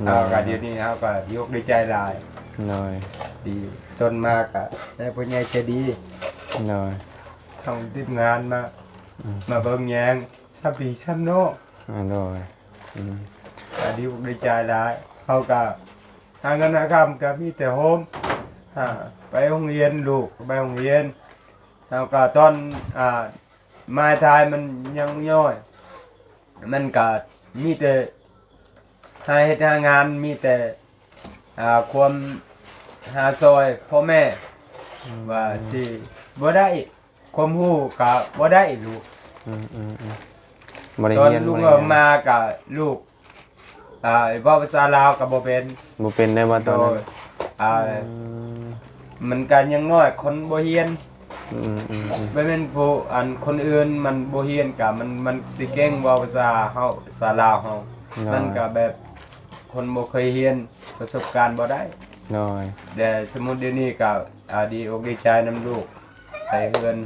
ໂດຍ ເຮົາກໍດຽວນີ້ເຮົາກໍດີອົກດີໃຈຫຼາຍ ໂດຍ ດີຕົ້ນມາກໍໄດ້ຜູ້ໃຫຍ່ໃຈດີ ໂດຍ ທາງທີມງານມາ ອືມ ມາເບິ່ງແຍງ ຊຳພີ່ຊຳນ້ອງ ອາ ໂດຍ ອືມ ກໍດີອົກດີໃຈຫຼາຍ ເຮົາກໍຫາເງິນຫາຄຳກໍມີແຕ່ໂຮມ ຫາໄປໂຮງຮຽນ ລູກໄປໂຮງຮຽນ ເຮົາກໍຕອນ ອ່າ ມາຍທາຍມັນຍັງນ້ອຍ ມັນກໍມີແຕ່ ຫາເຮັດຫາງານ ມີແຕ່ ອ່າ ຄວາມຫາຊ່ອຍພໍ່ແມ່ ອືມ ວ່າຊິບໍ່ໄດ້ ຄວາມຮູ້ກໍບໍ່ໄດ້ລູກ ອືມໆໆ ບໍ່ໄດ້ຮຽນ ຕອນລູກ ບໍ່ໄດ້ຫຍັງ ມາກໍລູກ ອ່າ ເວົ້າພາສາລາວກໍບໍ່ເປັນ ບໍ່ເປັນໄດ້ວ່າຕອນນັ້ນ ໂດຍ ອ່າ ອືມ ມັນກໍຍັງນ້ອຍ ຄົນບໍ່ຮຽນ ອືມໆໆ ບໍ່ແມ່ນຜູ້ ອັນ ຄົນອື່ນມັນບໍ່ຮຽນກະ ມັນ ມັນຊິເກັ່ງເວົ້າພາສາເຮົາ ພາສາລາວເຮົາ ໂດຍ ມັນກະແບບຄົນບໍ່ເຄີຍຮຽນ ປະສົບການບໍ່ໄດ້ ໂດຍ ແຕ່ສົມມຸດດຽວນີ້ກະ ອ່າ ດີອົກດີໃຈນຳລູກ ໄປເຮືອນ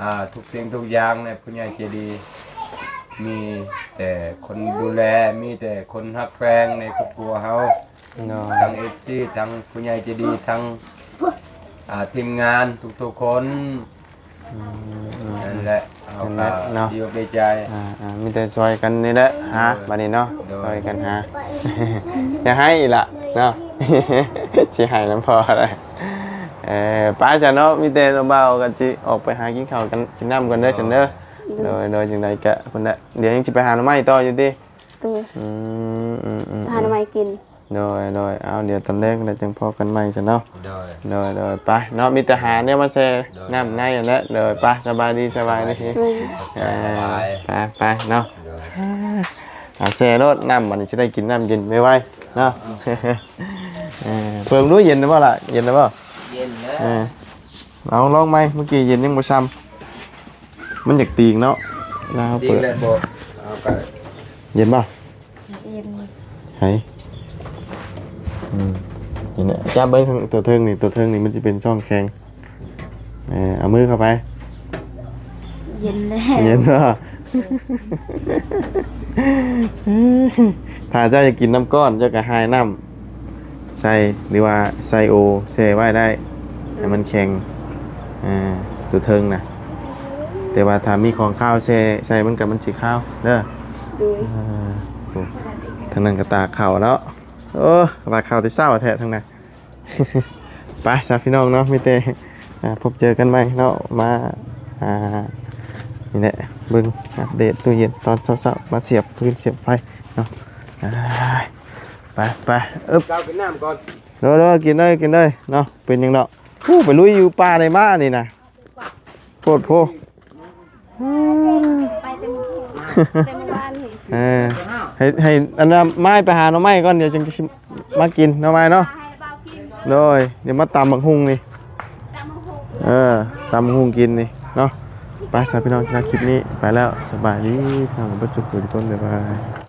ອ່າ ທຸກສິ່ງທຸກຢ່າງໃນຜູ້ໃຫຍ່ໃຈດີ ມີແຕ່ຄົນດູແລ ມີແຕ່ຄົນຮັກແພງໃນຄອບຄົວເຮົາ ໂດຍ ທັງເອັຟຊີ ທັງຜູ້ໃຫຍ່ໃຈດີ ທັງ ອ່າ ທີມງານທຸກໆຄົນ ອືມ ນັ້ນແຫຼະ ເຮົາກໍ ນັ້ນແຫຼະເນາະ ດີອົກດີໃຈ ອ່າໆ ມີແຕ່ຊ່ວຍກັນນີ້ແຫຼະ ໂດຍ ຫາ ບັດນີ້ເນາະ ໂດຍ ຊ່ວຍກັນຫາ ຢ່າໄຫ້ອີກລະເນາະ ຊິໄຫ້ນຳພໍ່ລະ ເອີ ໄປຊະເນາະ ມີແຕ່ນ້ອງບ່າວກໍຊິອອກໄປຫາກິນເຂົ້າກັນ ກິນນ້ຳກ່ອນເດີ ໂດຍ ຊັ້ນເດີ ໂດຍ ໂດຍ ຈັ່ງໃດກະພຸ້ນແຫຼະ ດຽວຍັງຊິໄປຫາໜໍ່ໄມ້ຕໍ່ຢູ່ຕິ ໂດຍ ອືມໆໆ ຫາໜໍ່ໄມ້ກິນ ໂດຍ ໂດຍ ເອົາ ດຽວຕອນແລງແລ້ວຈັ່ງພໍ້ກັນໃໝ່ຊະເນາະ ໂດຍ ໂດຍ ໂດຍ ໄປເນາະ ມີແຕ່ຫາແນວມາແຊ່ ໂດຍ ນ້ຳໃນຫັ້ນແຫຼະ ໂດຍ ໄປ ສະບາຍດີ ສະບາຍດີ ໂດຍ ເອີ ໄປ ໄປເນາະ ໂດຍ ເອົາແຊ່ໂລດນ້ຳ ບັດນີ້ຊິໄດ້ກິນນ້ຳເຢັນໄວໆເນາະ ເອີ ເບິ່ງດູ ເຢັນແລ້ວບໍ່ລະ ເຢັນແລ້ວບໍ່ ເຢັນແລ້ວ ເອີ ເອົາລອງໃໝ່ ເມື່ອກີ້ເຢັນຍັງບໍ່ຊ່ຳ ມັນຢາກຕີງເນາະ ລາວເປີດ ເຢັນບໍ່ ເອົາໄປ ເຢັນບໍ່? ເຢັນ ໃຫ້ ອືມ ນີ້ແຫຼະ ຈັບເບິ່ງໂຕເທິງນີ້ ໂຕເທິງນີ້ມັນຊິເປັນຊ່ອງແຂງ ເອີ ເອົາມືເຂົ້າໄປ ເຢັນແລ້ວ ເຢັນເນາະ ຖ້າເຈົ້າຢາກກິນນ້ຳກ້ອນ ເຈົ້າກໍຫາຍນ້ຳ ໃສ່ ຫຼືວ່າໃສ່ໂອແຊ່ໄວ້ໄດ້ ໃຫ້ມັນແຂງ ອ່າ ຕົວເທິງນະ ແຕ່ວ່າຖ້າມີຂອງຄາວແຊ່ໃສ່ ມັນກໍ ມັນຊິຄາວເດີ ໂດຍ ອ່າ ໂອ້ ທາງນັ້ນກໍຕາກເຂົ້າເນາະ ໂອ້ ຕາກເຂົ້າແຕ່ເຊົ້າແທ້ທາງນັ້ນ ໄປຊະພີ່ນ້ອງເນາະ ມີແຕ່ ອ່າ ພົບເຈີກັນໃໝ່ເນາະ ມາ ອ່າ ນີ້ແຫຼະ ເບິ່ງອັບເດດຕູ້ເຢັນຕອນເຊົ້າໆ ມາສຽບຟືນສຽບໄຟເນາະ. ອ່າ ໄປ ໄປ ອຶບ ເຈົ້າກິນນ້ຳກ່ອນ ໂດຍໆ ກິນເລີຍ ກິນເລີຍເນາະ. ເປັນຫຍັງເນາະ ໂອ້ ໄປລຸຍຢູ່ປ່າໃດມານີ້ນະ ໂພດໂພ. ໄປແຕ່ມື້ ແຕ່ມື້ວານນີ້ ເອີ ໃຫ້ ໃຫ້ອັນນ່າ ມາຍໄປຫາໜໍ່ໄມ້ກ່ອນ ດຽວຈຶ່ງຊິມາກິນໜໍ່ໄມ້ເນາະ. ໃຫ້ລະບ່າວກິນ ໂດຍ ດຽວມາຕຳບັກຫຸ່ງນີ້ ຕຳບັກຫຸ່ງ ເອີ ຕຳບັກຫຸ່ງກິນນີ້ເນາະ. ໄປຊະພີ່ນ້ອງ ສຳລັບຄລິບນີ້ໄປແລ້ວ ສະບາຍດີພີ່ນ້ອງເບິດທຸກຜູ້ທຸກຄົນ ບາຍບາຍ.